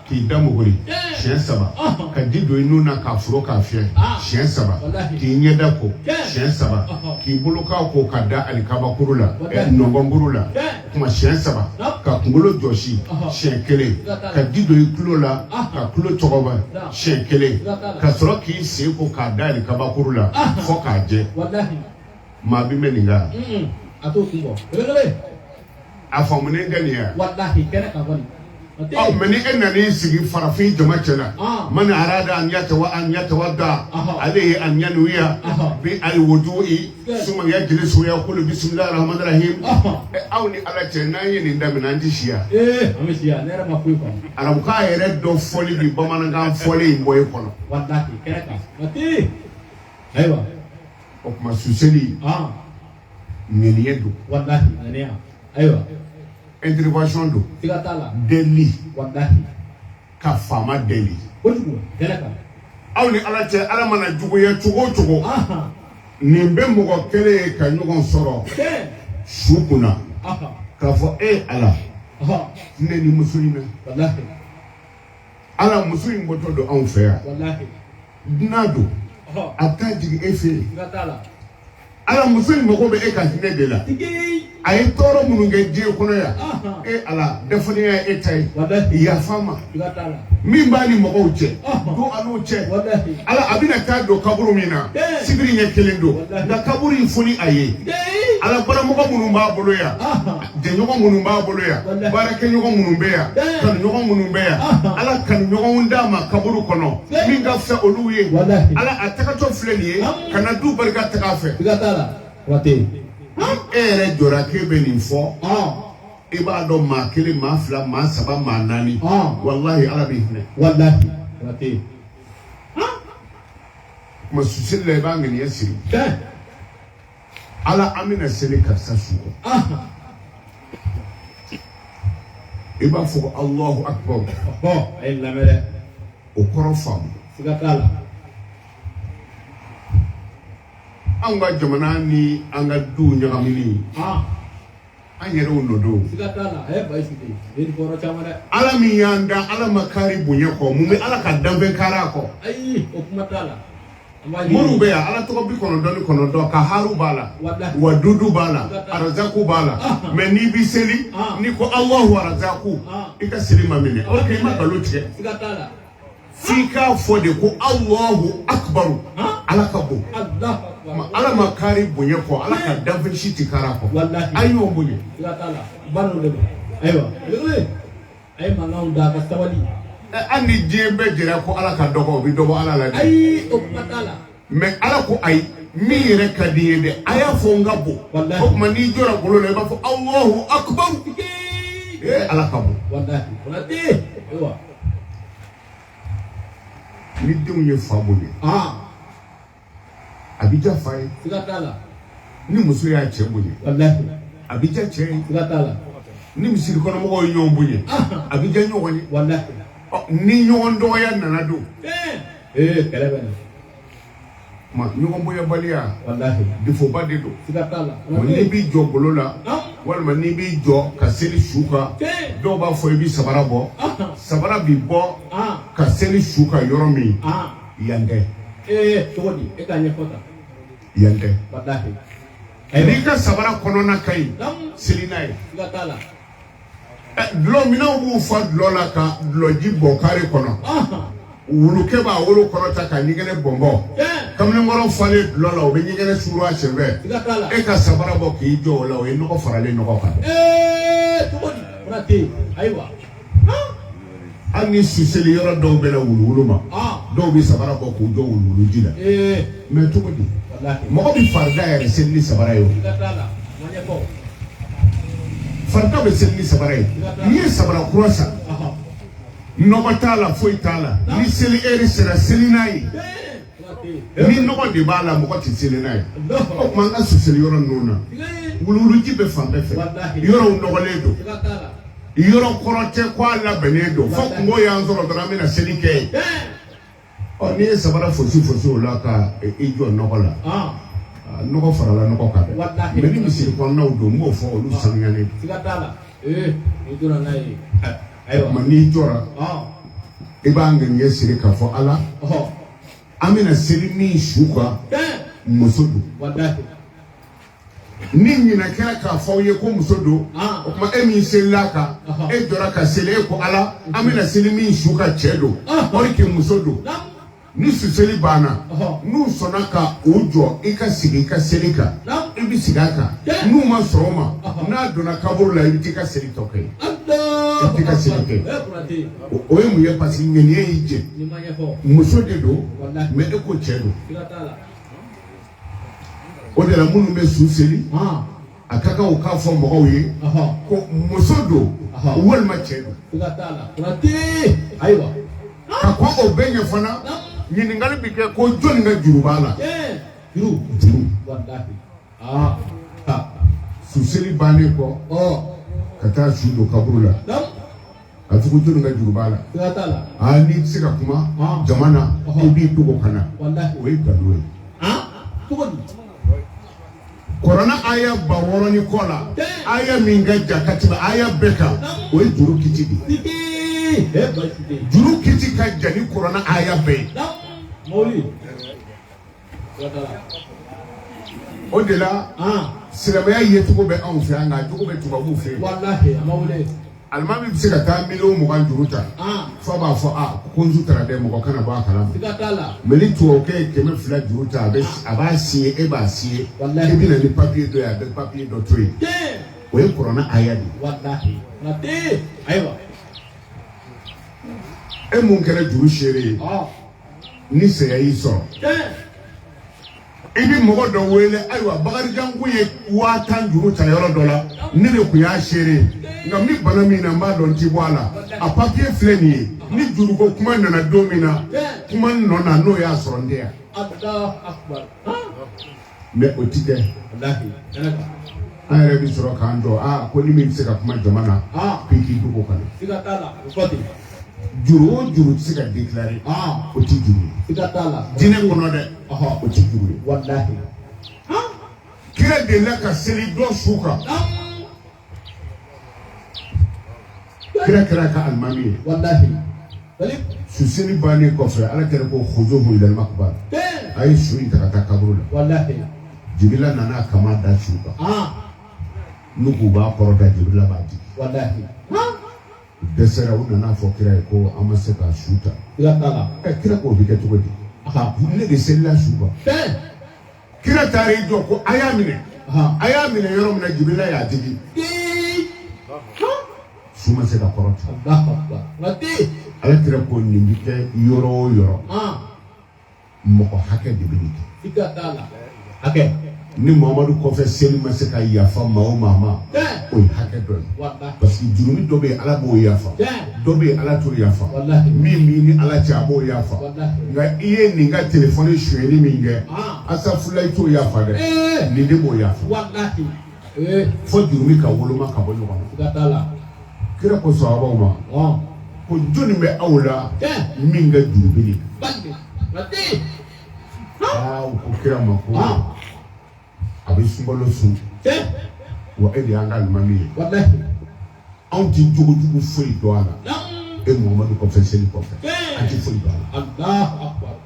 k'i da muguri siɲɛ saba, ka ji don i nun na k'a foro k'a fiyɛ siɲɛ saba, k'i ɲɛda ko siɲɛ saba, k'i bolokan ko ka da alikabakuru la, nɔngɔnkuru la, kuma siɲɛ saba, ka kunkolo jɔsi siɲɛ kelen, ka ji don i tulo la ka tulo cɔgɔba siɲɛ kelen, ka sɔrɔ k'i sen ko k'a da alikabakuru la fo k'a jɛ. Maa bi mɛn nin kan? A t'o kun bɔ. A faamunen tɛ nin ye. Ɔ mɛ ni e nan'i sigi farafin jama cɛ la, man arada an yatawadda alayhi an yanwiya bi alwudu'i summa yajlisu yaqulu bisimilahi rahmani rahim. Aw ni Ala cɛ, n'an ye nin daminɛ, an ti si yan. An bɛ si yan, ne yɛrɛ ma foyi faamu. Arabukan yɛrɛ dɔ fɔli bi bamanankan fɔli in bɔ e kɔnɔ. Walahi kɛnɛ kan. Ayiwa. O tuma suseli ŋaniya don. Walahi ŋaniya. Ayiwa. Intervention don. Siga t'a la. Deli. Walahi. Ka faama deli. Kojugu kɛnɛ kan. Aw ni Ala cɛ, Ala mana juguya cogo o cogo, nin bɛ mɔgɔ kelen ye ka ɲɔgɔn sɔrɔ su kunna k'a fɔ e Ala, ne ni muso in na, Ala muso in bɔtɔ don anw fɛ yan, dunan don, a bɛ taa jigin e fɛ yen. Ala muso in mago bɛ e ka hinɛ de la. A ye tɔɔrɔ minnu kɛ diɲɛ kɔnɔ yan, e Ala, dafalenya ye e ta ye, yafa ma. Min b'a ni mɔgɔw cɛ, don a n'o cɛ. Ala a bɛna taa don kaburu min na, sibiri ɲɛ kelen don, nka kaburu in foni a ye. Ala baramɔgɔ minnu b'a bolo yan, jɛɲɔgɔn minnu b'a bolo yan, baarakɛɲɔgɔn minnu bɛ yan, kanuɲɔgɔn minnu bɛ yan, Ala kanuɲɔgɔnw d'a ma kaburu kɔnɔ min ka fisa olu ye. Ala a tagatɔ filɛ nin ye, ka na du barika taga fɛ. E yɛrɛ jɔra k'e bɛ nin fɔ, i b'a dɔn maa kelen, maa fila, maa saba, maa naani, walahi Ala b'i hinɛ. Kuma suseli la, i b'a ŋaniya siri. Ala an bɛna seli karisa su kɔ. I b'a fɔ ko Alahu akibaru. A ye lamɛn dɛ. O kɔrɔ faamu. Siga t'a la. Anw ka jamana ni an ka duw ɲagamini, an yɛrɛw nɔ don. Siga t'a la. A ye Bayisu de ye nin kɔrɔ caman dɛ. Ala min y'an da, Ala ma kaari bonya kɔ, mun bɛ Ala ka danfɛn kaari a kɔ? Ayi, o kuma t'a la. Moriw bɛ yan, Ala tɔgɔ 99, ka haru b'a la, wa dudu b'a la, arazaku b'a la. Mɛ n'i bɛ seli, n'i ko Alahu arazaku, i ka seli ma minɛ, or que i ma nkalon tigɛ. F'i k'a fɔ de ko Alahu akibaru, Ala ka bon. Ala ma kaari bonya kɔ, Ala ka danfɛn si tɛ kaari a kɔ. A ye ɲɔgɔn bonya. Ayiwa, a ye mankanw da ka sabali. Hali ni diɲɛ bɛɛ jɛra ko Ala ka dɔgɔ, o bɛ dɔgɔ Ala la dɛ. Ayi, o kuma t'a la. Mɛ Ala ko ayi. Min yɛrɛ ka di ye dɛ, a y'a fɔ n ka bon. O tuma n'i jɔra golo la, i b'a fɔ Alahu akubaru. Ee, Ala ka bon. Ni denw ye fa bonya, a bɛ diya fa ye. Ni muso y'a cɛ bonya, a bɛ diya cɛ ye. Ni misiri kɔnɔmɔgɔw ye ɲɔgɔn bonya, a bɛ diya ɲɔgɔn ye. Ni ɲɔgɔn dɔgɔya nana don, kɛlɛ bɛ na. Ma ɲɔgɔn bonyabaliya defoba de don. N'i b'i jɔ golo la, walima n'i b'i jɔ ka seli su kan, dɔw b'a fɔ i bɛ sabara bɔ. Sabara bɛ bɔ ka seli su kan yɔrɔ min, yan tɛ. Cogo di? E k'a ɲɛfɔ tan. Yan tɛ. N'i ka sabara kɔnɔna ka ɲi, seli n'a ye. Dulɔ minɛnw b'u fa dulɔ la ka dulɔji bɔn kare kɔnɔ. Wulukɛ b'a wolo kɔrɔta ka ɲɛgɛnɛ bɔnbɔn. Kamalenkɔrɔ falen dulɔ la, o bɛ ɲɛgɛnɛ suuru a senfɛ. E ka sabara bɔ k'i jɔ o la, o ye nɔgɔ faralen nɔgɔ kan. Cogo di? Ayiwa. Hali ni suseli yɔrɔ dɔw bɛ na wuluwulu ma, dɔw bɛ sabara bɔ k'u jɔ wuluwuluji la. Mais cogo di? Mɔgɔ bɛ farida yɛrɛ seli ni sabara ye o. Farida bɛ seli ni sabara ye. N'i ye sabara kura san, nɔgɔ t'a la, foyi t'a la, ni seli eri sera, seli n'a ye. Ni nɔgɔ de b'a la, mɔgɔ tɛ seli n'a ye. O tuma an ka suseli yɔrɔ ninnu na, wuluwuluji bɛ fan bɛɛ fɛ, yɔrɔw nɔgɔlen don, yɔrɔ kɔrɔ tɛ ko a labɛnnen don, fo kungo y'an sɔrɔ dɔrɔn an bɛna seli kɛ yen. Ɔ, n'i ye sabara fosi fosi o la ka i jɔ nɔgɔ la, nɔgɔ farala nɔgɔ kan dɛ. Mais ni misiri kɔnɔnaw don, n b'o fɔ, olu sanuyalen don. Ayiwa, n'i jɔra, i b'a ŋaniya siri k'a fɔ Ala, an bɛna seli min su kan, muso don. Ni ɲinɛ kɛra k'a fɔ aw ye ko muso don, o tuma e min selila kan, e jɔra ka seli, e ko Ala, an bɛna seli min su kan, cɛ don, or que muso don. Ni suseli banna, n'u sɔnna ka u jɔ i ka sigi i ka seli kan, i bɛ sigi a kan. N'u ma sɔn o ma, n'a donna kaburu la, i bɛ t'i ka seli tɔ kɛ. I bɛ t'i ka seli kɛ. O ye mun ye? Parce que ŋaniya y'i jɛ. Muso de don, mais e ko cɛ don. O de la minnu bɛ su seli, a ka kan u k'a fɔ mɔgɔw ye ko muso don walima cɛ don. Ayiwa. Ka kɔn o bɛɛ ɲɛ fana, ɲininkali bɛ kɛ ko jɔnni ka juru b'a la. Juru. Juru. Suseli bannen kɔ, ka taa su don kaburu la. A fɔ ko jɔnni ka juru b'a la. Aa, n'i tɛ se ka kuma jama na, i b'i dogo ka na. O ye nkalon ye. Kɔrɔna aya 6000 ni kɔ la, aya min ka jan ka tɛmɛ aya bɛɛ kan, o ye juru kiti de ye. Juru kiti ka jan ni kɔrɔna aya bɛɛ ye. O de la silamɛya yecogo bɛ anw fɛ yan, nka a cogo bɛ tubabuw fɛ yen. Alimami bɛ se ka taa 20 millions juru ta, f'a b'a fɔ a ko n sutura dɛ, mɔgɔ kana bɔ a kalama. Mais ni tubabukɛ ye 200 juru ta, a b'a signé, e b'a signé, i bɛ na ni papier dɔ ye, a bɛ papier dɔ to yen. O ye kɔrɔna aya de ye. E mun kɛra juru seere ye, ni saya y'i sɔrɔ, i bɛ mɔgɔ dɔ wele, ayiwa, Bakarijan kun ye 10 000 juru ta yɔrɔ dɔ la, ne de kun y'a seere ye, nka n bɛ bana min na, n b'a dɔn n ti bɔ a la, a papiye filɛ nin ye, ni juruko kuma nana don min na, kuma nɔ na, n'o y'a sɔrɔ n tɛ yan. Mais o ti kɛ. An yɛrɛ bɛ sɔrɔ k'an jɔ, aa, ko ni min bɛ se ka kuma jama na, k'i k'i dogo ka na. Juru o juru tɛ se ka déclarer, o ti juru ye. Diinɛ kɔnɔ dɛ, o ti juru ye. Kira delila ka seli dɔ su kan. Kira kɛra ka alimami ye. Su seli bannen kɔfɛ, Ala kɛra ko khuzuhu ilal maqbara, a ye su in ta ka taa kaburu la. Jibila nana a kama da su kan. N'u k'u b'a kɔrɔta, Jibila b'a jigin. U dɛsɛra, u nana fɔ kira ye ko an ma se ka su ta. Kira k'o bɛ kɛ cogo di? Ne de selila su kan. Kira taara i jɔ ko a y'a minɛ. A y'a minɛ yɔrɔ min na, Jibila y'a jigin. Su ma se ka kɔrɔta. Ala kira ko nin bɛ kɛ yɔrɔ o yɔrɔ. Mɔgɔ hakɛ de bɛ nin kɛ. Siga t'a la. Hakɛ. Ni Muhamadu kɔfɛ seli ma se ka yafa maa o maa ma, o ye hakɛ dɔ ye. Parce que jurumi dɔ bɛ yen, Ala b'o yafa, dɔ bɛ yen, Ala t'o yafa. Min b'i ni Ala cɛ, a b'o yafa. Nka i ye nin ka telefɔni sonyɛli min kɛ, asafurula, i t'o yafa dɛ, nin de b'o yafa. Fo jurumi ka woloma ka bɔ ɲɔgɔn na. Kira ko sahabaw ma ko jɔnni bɛ aw la min ka juru bɛ nin? Aa, u ko kira ma ko a bɛ sunkalo sun, wa e de y'an ka alimami ye, anw tɛ jogojugu foyi dɔn a la e Muhamadu kɔfɛ, seli kɔfɛ, an tɛ foyi dɔn a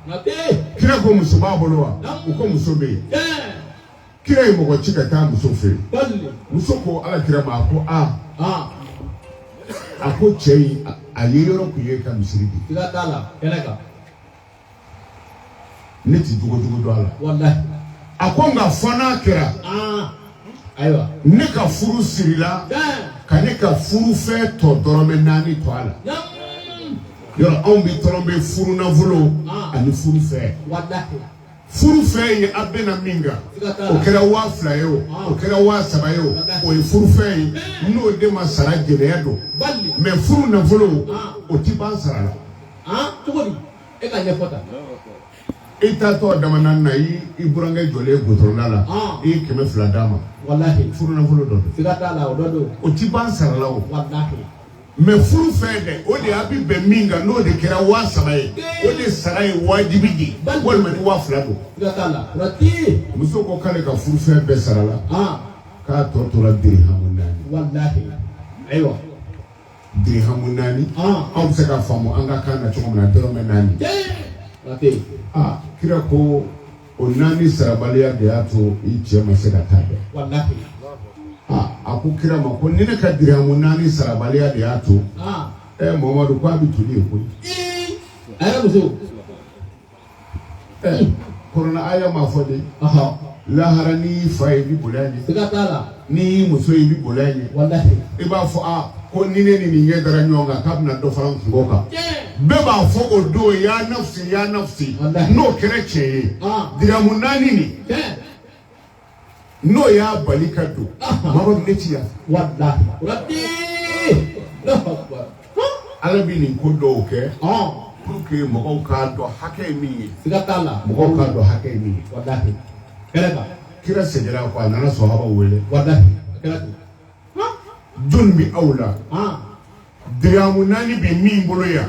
la. Kira ko muso b'a bolo wa? U ko muso bɛ yen. Kira ye mɔgɔ ci ka taa muso fɛ yen. Muso ko Ala kira ma, a ko aa, a ko cɛ in a ye yɔrɔ kun ye ka misiri di. Ne tɛ jogojugu dɔn a la. A ko nka fɔ n'a kɛra ayiwa ne ka furu sirila ka ne ka furufɛn tɔ dɔrɔmɛ 4 to a la. Yɔrɔ anw bɛ tɔrɔmɛ furu nafolo ani furufɛn. Furufɛn ye a bɛnna min kan, o kɛra 2000 ye o, o kɛra 3000 ye o, o ye furufɛn ye, n'o de ma sara jɛnɛya don. Mais furu nafolo, o ti ban sara la. Cogo di? E ka ɲɛfɔ ta. I taatɔ dama na, i burankɛ jɔlen goudron la, i ye 200 d'a ma. Walahi. Furu nafolo dɔ don. Siga t'a la, o dɔ don. O ti ban sara la o. Walahi. Mais furu fɛn dɛ, o de a bɛ bɛn min kan, n'o de kɛra 3000 ye, o de sara ye wajibi de ye, walima ni 2000 don. Siga t'a la. Muso ko k'ale ka furu fɛn bɛɛ sara la, k'a tɔ tora dirihamu 4. Walahi. Ayiwa. Dirihamu 4, anw bɛ se k'a faamu an ka kan na cogo min na, dɔrɔmɛ 4. Aa, kira ko o 4 sarabaliya de y'a to i cɛ ma se ka taa dɛ. Walahi. Aa, a ko kira ma ko ni ne ka dirihamu 4 sarabaliya de y'a to, ɛ Muhamadu, ko a bɛ toli yen koyi. A yɛrɛ muso. Ɛ kɔrɔna aya m'a fɔ de. Lahara n'i y'i fa ye, i bɛ boli a ɲɛ. Siga t'a la. N'i y'i muso ye, i bɛ boli a ɲɛ. Walahi. I b'a fɔ aa ko ni ne ni nin ɲɛ dara ɲɔgɔn kan, k'a bɛna dɔ fara n kungo kan. Bɛɛ b'a fɔ o don ya nafsi ya nafsi. N'o kɛra tiɲɛ ye, diramu 4 nin, n'o y'a bali ka don, Mamadu, ne ti yafa. Walahi. Ala bɛ nin ko dɔw kɛ pour que mɔgɔw k'a dɔn hakɛ ye min ye. Siga t'a la. Mɔgɔw k'a dɔn hakɛ ye min ye. Walahi. Kɛnɛ kan. Kira seginna kɔ, a nana sɔhabaw wele. Walahi. A kɛra ten. Jɔnni bɛ aw la? Diramu 4 bɛ min bolo yan,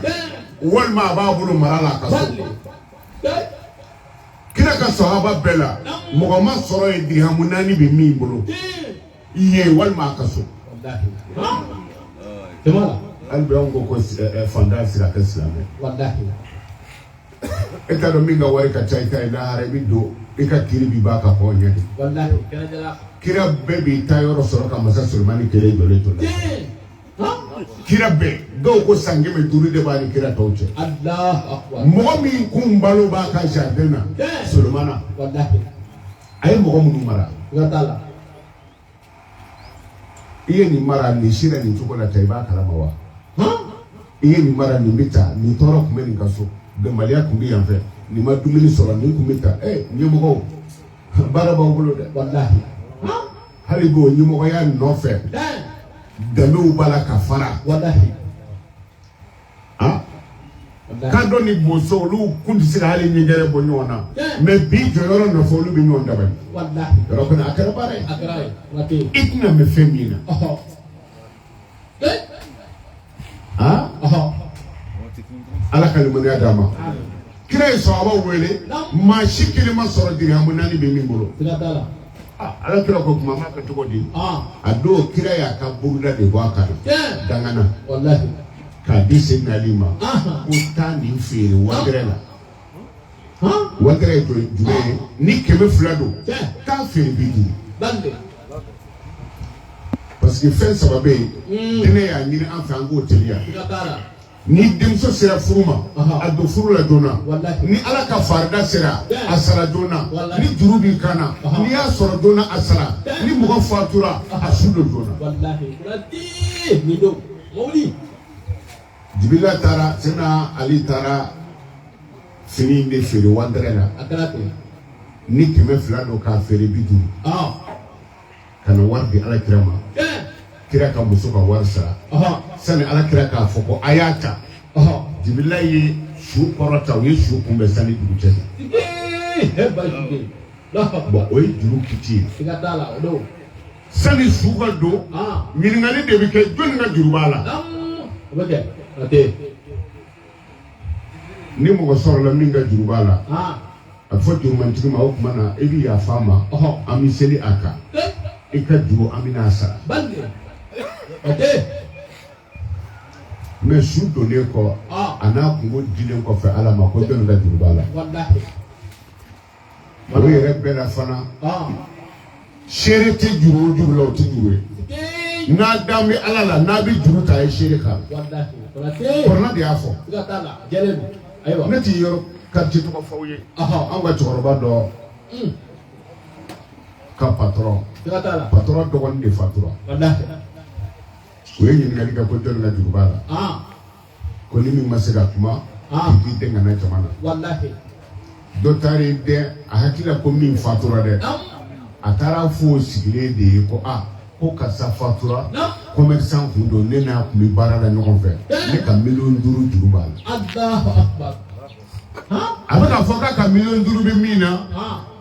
walima a b'a bolo mara la a ka so. Kira ka sɔhaba bɛɛ la, mɔgɔ ma sɔrɔ yen diramu 4 bɛ min bolo yen walima a ka so. Hali bi anw ko ko fantan sira kɛ silamɛ. Walahi. E t'a dɔn min ka wari ka ca i ta ye, lahara i bɛ don i ka kiri bi ban ka kɔn ɲɛ de. Walahi. Kɛnɛjala. Kira bɛɛ b'i ta yɔrɔ sɔrɔ ka masa Solomani kelen jɔlen to la. Kira bɛɛ, dɔw ko san 500 de b'a ni kira tɔw cɛ. Allahu akbar. Mɔgɔ min kun balo b'a ka jardin na, Solomana. Walahi. A ye mɔgɔ minnu mara. Siga t'a la. I ye nin mara nin si la nin cogo la ta, i b'a kalama wa? I ye nin mara nin bɛ ta, nin tɔɔrɔ tun bɛ nin ka so, bɛnbaliya tun bɛ yan fɛ, nin ma dumuni sɔrɔ, nin tun bɛ ta. Ɲɛmɔgɔw, baara b'aw bolo dɛ. Walahi. Hali bi o ɲɛmɔgɔya nɔfɛ, danbew b'a la ka fara. Walahi. K'a dɔn ni boso olu kun tɛ se ka hali ɲɛgɛrɛ bɔ ɲɔgɔn na, mais bi jɔyɔrɔ nɔfɛ olu bɛ ɲɔgɔn dabali. Walahi. Yɔrɔ kɔni a kɛra baara ye. A kɛra ye. I tɛna mɛn fɛn min na. Ala ka limaniya d'a ma. Kira ye sɔhabaw wele, maa si kelen ma sɔrɔ dirihamu 4 bɛ min bolo. Siga t'a la. Ala kira ko kuma m'a kɛ cogo di? A don kira y'a ka buruda de bɔ a kan na. Dangana. Walahi. K'a di Seydina Ali ma. Ko taa nin feere wagɛrɛ la. Wagɛrɛ ye jumɛn ye? Ni 200 don, taa feere 50. Parce que fɛn 3 bɛ yen, diinɛ y'a ɲini an fɛ an k'o teliya. Ni denmuso sera furu ma, a don furu la joona. Ni Ala ka farida sera, a sara joona. Ni juru b'i kan na, n'i y'a sɔrɔ joona, a sara. Ni mɔgɔ fatura, a su don joona. Jibila taara, Sena Ali taara Fini in de feere wandɛrɛ la. A kɛra ten. Ni 200 don k'a feere 50. Ka na wari di ala kira ma. Kira ka muso ka wari sara. Sani ala kira k'a fɔ ko a y'a ta. Jibirila ye su kɔrɔ ta, u ye su kunbɛn sani dugu cɛ. Bon, o ye juru kiti ye. Siga t'a la, o don. Sani su ka don, ɲininkali de bɛ kɛ, jɔnni ka juru b'a la? O bɛ kɛ. A tɛ. Ni mɔgɔ sɔrɔla min ka juru b'a la, a bɛ fɔ jurumantigi ma, o tuma na i bɛ yafa a ma, an bɛ seli a kan, i ka juru an bɛna a sara. Mais su donnen kɔ, a n'a kungo dilen kɔfɛ ala ma, ko jɔnni ka juru b'a la? O yɛrɛ bɛɛ la fana, seere tɛ juru o juru la, o tɛ juru ye. N'a dan bɛ ala la, n'a bɛ juru ta, a ye seere k'a la. Kɔrɔna de y'a fɔ. Ne t'i yɔrɔ quartier tɔgɔ fɔ aw ye. Anw ka cɛkɔrɔba dɔ ka patron, patron dɔgɔnin de fatura. U ye ɲininkali kɛ ko jɔnni ka juru b'a la? Ko ni min ma se ka kuma, k'i k'i den ka na jama na. Dɔ taara i dɛn, a hakili la ko min fatura dɛ, a taara fo o sigilen de ye ko a ko karisa fatura, commerçant kun don, ne n'a kun bɛ baara la ɲɔgɔn fɛ, ne ka 5 miliyɔn juru b'a la. A bɛ k'a fɔ k'a ka 5 miliyɔn bɛ min na,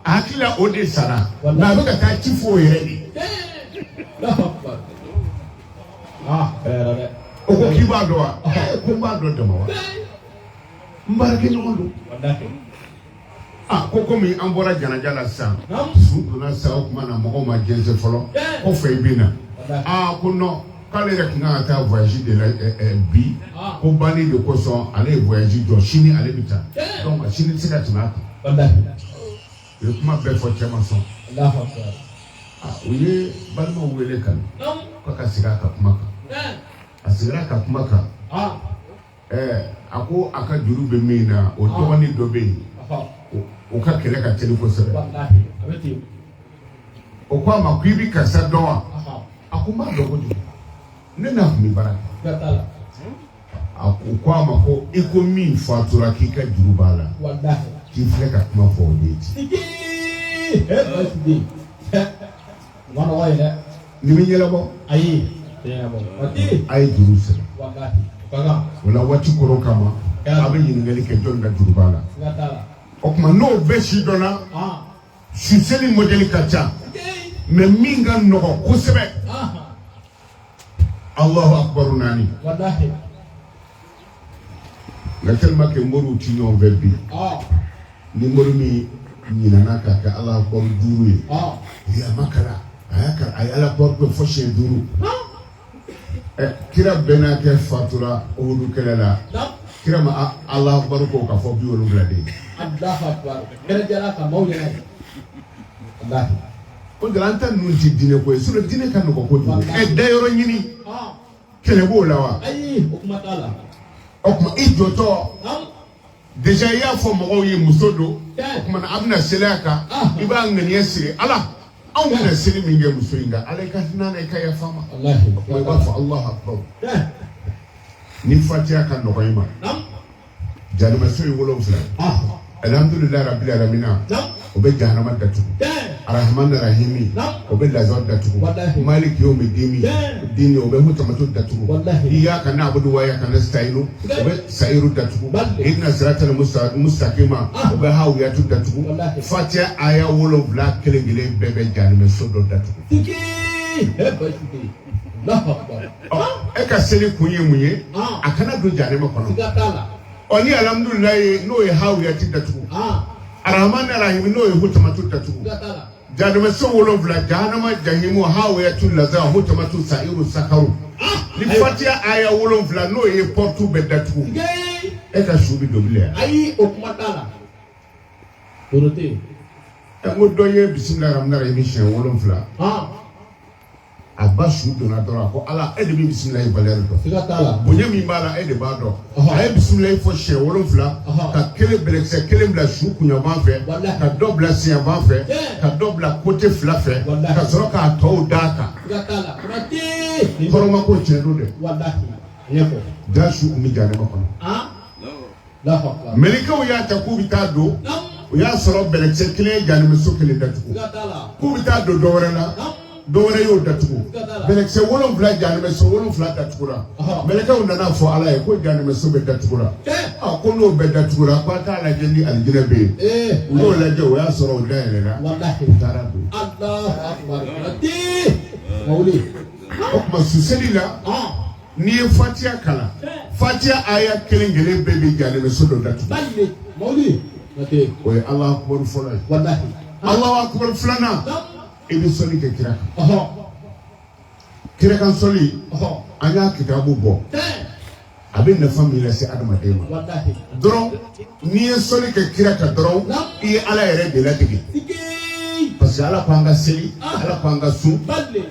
a hakili la o de sara, mais a bɛ ka taa ci fɔ o yɛrɛ de ye. O ko k'i b'a dɔn wa? Ko n b'a dɔn dama wa? N baarakɛɲɔgɔn don. Ah, ko komi an bɔra janaja la sisan, su donna sisan, o tuma na mɔgɔw ma jɛnsɛn fɔlɔ, kɔfɛ i bɛ na. Ah, ko non, k'ale yɛrɛ tun kan ka taa voyage de la bi, ko banni de kosɔn ale ye voyage jɔ, sini ale bɛ taa, donc sini tɛ se ka tɛmɛ a kan. U ye kuma bɛɛ fɔ, cɛ ma sɔn. Ah, u ye balimaw wele ka na k'a ka segin a ka kuma kan. A seginna a ka kuma kan. A ko a ka juru bɛ min na, o dɔgɔnin dɔ bɛ yen, o ka kɛlɛ ka teli kosɛbɛ. O ko a ma ko i bɛ karisa dɔn wa? A ko n b'a dɔn kojugu, ne n'a tun bɛ baara kɛ. A ko a ma ko i ko min fatura k'i ka juru b'a la, k'i filɛ ka kuma fɔ o de ye ten. Nin bɛ ɲɛnabɔ. A ye juru sɛbɛn. O la waati kɔrɔ kama, a bɛ ɲininkali kɛ jɔnni ka juru b'a la. O tuma n'o bɛɛ si dɔnna, suseli modèle ka ca, mais min ka nɔgɔ kosɛbɛ, Allahu akbar naani. Nka tellement que moriw ti ɲɔgɔn fɛ bi, ni mori min ɲinana k'a kɛ Allahu akbar 5 ye, a ma kalan, a y'a kalan, a ye Allahu akbar kɛ fo siɲɛ 5. Kira bɛɛ n'a kɛ fatura Uhudu kɛlɛ la, kira ma Allahu akbar ko k'a fɔ 70 de ye. O de la an ta ninnu ti diinɛ ko ye, sinon diinɛ ka nɔgɔ kojugu. Dayɔrɔ ɲini, kɛlɛ b'o la wa? O tuma i jɔtɔ déjà i y'a fɔ mɔgɔw ye muso don, o tuma na a bɛna seli a kan, i b'a ŋaniya siri ala, anw bɛna seli min kɛ muso in kan, ala i ka hinɛ na, i ka yafa ma. O tuma i b'a fɔ Allahu akbar. Ni fatiya ka nɔgɔ i ma, jahanamaso ye 7 ye. Alhamdulilayi rabbil alamina, o bɛ jahanama datugu. Arahman rahimi, o bɛ lazɔ datugu. Maliki yomi dimi dini, o bɛ hutamatu datugu. Iyaka na'budu wa iyaka nasta'inu, o bɛ sayiru datugu. Ihdina siratal mustaqima, o bɛ hawiyatu datugu. Fatiya aya 7 kelen kelen bɛɛ bɛ jahanamaso dɔ datugu. E ka seli kun ye mun ye? A kana don jahanama kɔnɔ. Ɔ, ni alhamdulilayi n'o ye hawiyati datugu, arahman rahimi n'o ye hutamatu datugu, jahanamaso 7, jahanama, jahimu, hawiyatu, laza, hutamatu, sa'iru, sakaru, ni fatiya aya 7 n'o ye porte bɛɛ datugu, e ka su bɛ don bilen yan. Ayi, o kuma t'a la. Dorote. Ɛ, n ko dɔ ye bisimilahi rahmani rahimi siɲɛ 7, a ba su donna dɔrɔn, a ko ala, e de bɛ bisimilahi valeur dɔn. Siga t'a la. Bonya min b'a la, e de b'a dɔn. A ye bisimilahi fɔ siɲɛ 7, ka kelen bɛlɛkisɛ kelen bila su kunyanfan fɛ, ka dɔ bila senyanfan fɛ, ka dɔ bila côté fila fɛ, ka sɔrɔ k'a tɔw d'a kan. Siga t'a la. Konate. Kɔrɔma ko tiɲɛ don dɛ. Walahi. Ɲɛfɔ. Ja su kun bɛ jahanama kɔnɔ. Mɛlɛkɛw y'a ta k'u bɛ taa don, u y'a sɔrɔ bɛlɛkisɛ kelen ye jahanɛmɛso kelen datugu, k'u bɛ taa don dɔ wɛrɛ la, dɔ wɛrɛ y'o datugu. Bɛlɛkisɛ 7, jahanɛmɛso 7 datugura. Mɛlɛkɛw nana fɔ Ala ye ko jahanɛmɛso bɛɛ datugura. A ko n'o bɛɛ datugura, ko a t'a lajɛ ni alijinɛ bɛ yen. U y'o lajɛ, o y'a sɔrɔ o dayɛlɛla, u taara don. O tuma suseli la, n'i ye fatiya kalan, fatiya aya kelen kelen bɛɛ bɛ jahanɛmɛso dɔ datugu. O ye Alahu akubaru fɔlɔ ye. Alahu akubaru filanan, i bɛ sɔli kɛ kira kan. Kira kan sɔli, an y'a kitabu bɔ, a bɛ nafa min lase adamaden ma dɔrɔn, n'i ye sɔli kɛ kira kan dɔrɔn, i ye Ala yɛrɛ de ladege, parce que Ala ko an ka seli, Ala ko an ka sun,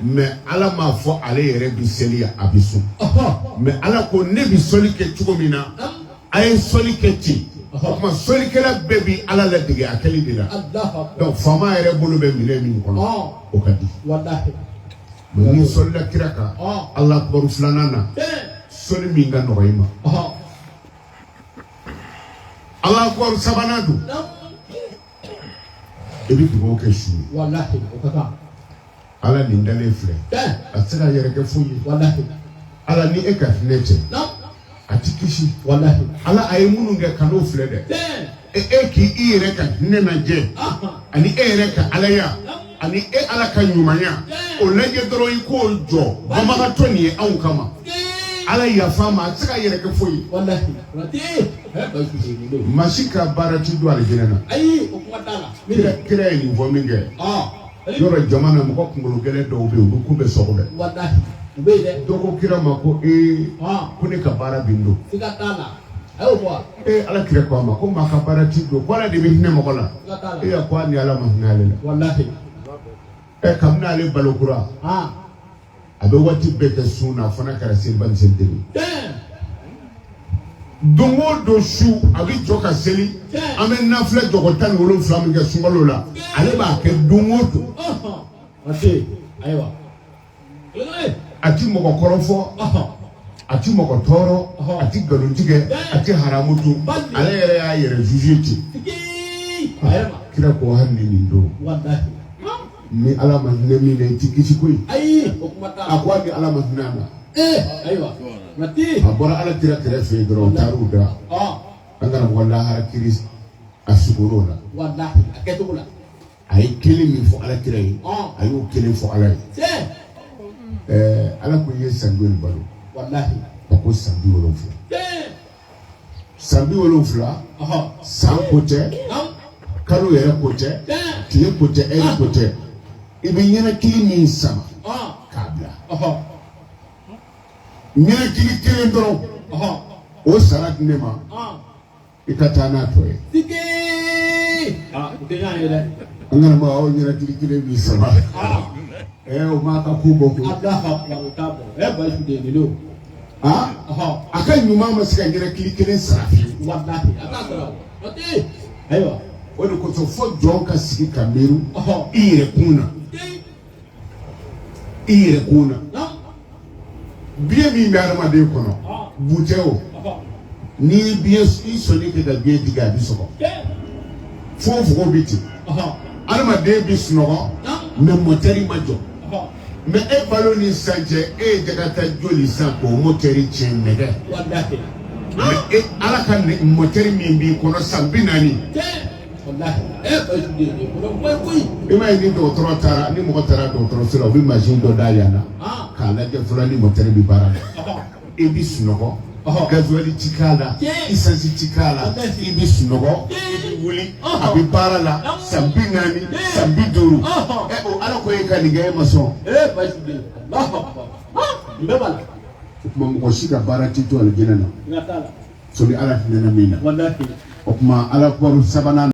mais Ala m'a fɔ ale yɛrɛ bɛ seli, a bɛ sun, mais Ala ko ne bɛ sɔli kɛ cogo min na, a ye sɔli kɛ ten. O tuma sɔlikɛla bɛɛ bɛ Ala ladege a kɛli de la. Donc faama yɛrɛ bolo bɛ minɛn min kɔnɔ, o ka di. Mais n'i sɔlila kira kan, Alahu akubaru filanan na, sɔli min ka nɔgɔ i ma. Alahu akubaru sabanan don, i bɛ dugawu kɛ su ye. Ala nin dalen filɛ, a tɛ se ka yɛrɛ kɛ foyi ye. Ala ni e ka hinɛ cɛ, a ti kisi. Ala a ye minnu kɛ, kan'o filɛ dɛ. E k'i i yɛrɛ ka hinɛ lajɛ, ani e yɛrɛ ka alaya, ani e Ala ka ɲumanya, o lajɛ dɔrɔn, i k'o jɔ. Banbagatɔ nin ye anw kama, Ala yafa ma, a tɛ se ka yɛrɛ kɛ foyi ye. Maa si ka baara ti don alijinɛ na. Kira ye nin fɔ min kɛ, yɔrɔ jama na, mɔgɔ kunkolo gɛlɛn dɔw bɛ yen, u bɛ ko bɛɛ sɔgɔ dɛ. Dɔ ko kira ma ko ee, ko ne ka baara bɛ n don. Ee, Ala kira ko a ma ko maa ka baara ti don, ko Ala de bɛ hinɛ mɔgɔ la. E ko a ni Ala ma hinɛ ale la. Ɛ, kabini ale balokura, a bɛ waati bɛɛ kɛ sun na, a fana kɛra seliba ni selideni. Don o don su, a bɛ jɔ ka seli. An bɛ nafila jɔkɔ 17 min kɛ sunkalo la, ale b'a kɛ don o don. A ti mɔgɔ kɔrɔfɔ, a ti mɔgɔ tɔɔrɔ, a ti nkalon tigɛ, a ti haramu dun. Ale yɛrɛ y'a yɛrɛ juge ten. Kira ko hali ni nin don, ni Ala ma hinɛ min na, i ti kisi koyi. A ko hali ni Ala ma hinɛ a ma. A bɔra Ala kira kɛrɛfɛ yen dɔrɔn, u taar'u da. An karamɔgɔ, lahara kiri, a sugor'o la. A ye kelen min fɔ Ala kira ye, a y'o kelen fɔ Ala ye. Ɛɛ, Ala ko i ye san joli balo? A ko san 70. San 70, san ko tɛ, kalo yɛrɛ ko tɛ, tile ko tɛ, ɛri ko tɛ. I bɛ ɲɛnakili min sama k'a bila, ɲɛnakili kelen dɔrɔn, o sara di ne ma, i ka taa n'a tɔ ye. An kana ma aw ɲɛnakili kelen min sama, o m'a ka ko bɔ koyi. A ka ɲuman ma se ka ɲɛnakili kelen sara fiyewu. O de kosɔn fo jɔn ka sigi ka miiri i yɛrɛ kun na, i yɛrɛ kun na. Biɲɛ min bɛ adamaden kɔnɔ, bu tɛ o. N'i ye biɲɛ, i sɔnni kɛ ka biɲɛ digi, a bɛ sɔgɔ. Fogofogo bɛ ten. Adamaden bɛ sunɔgɔ, mais mɔtɛri ma jɔ. Mais e balo ni sisan cɛ, e ye jakata joli san k'o mɔtɛri tiɲɛ nɛgɛ? Mais e Ala ka mɔtɛri min b'i kɔnɔ san 40, i m'a ye, ni dɔgɔtɔrɔ taara, ni mɔgɔ taara dɔgɔtɔrɔso la, u bɛ mansin dɔ da yan na k'a lajɛ fɔlɔ ni mɔtɛri bɛ baara la. I bɛ sunɔgɔ, gazuwali ti k'a la, isansi ti k'a la, i bɛ sunɔgɔ, i bɛ wuli, a bɛ baara la san 40, san 50. Ɛ, o Ala ko e ka nin kɛ, e ma sɔn. O tuma mɔgɔ si ka baara ti to alijinɛ na, fo ni Ala hinɛna min na. O tuma Ala kibaru sabanan.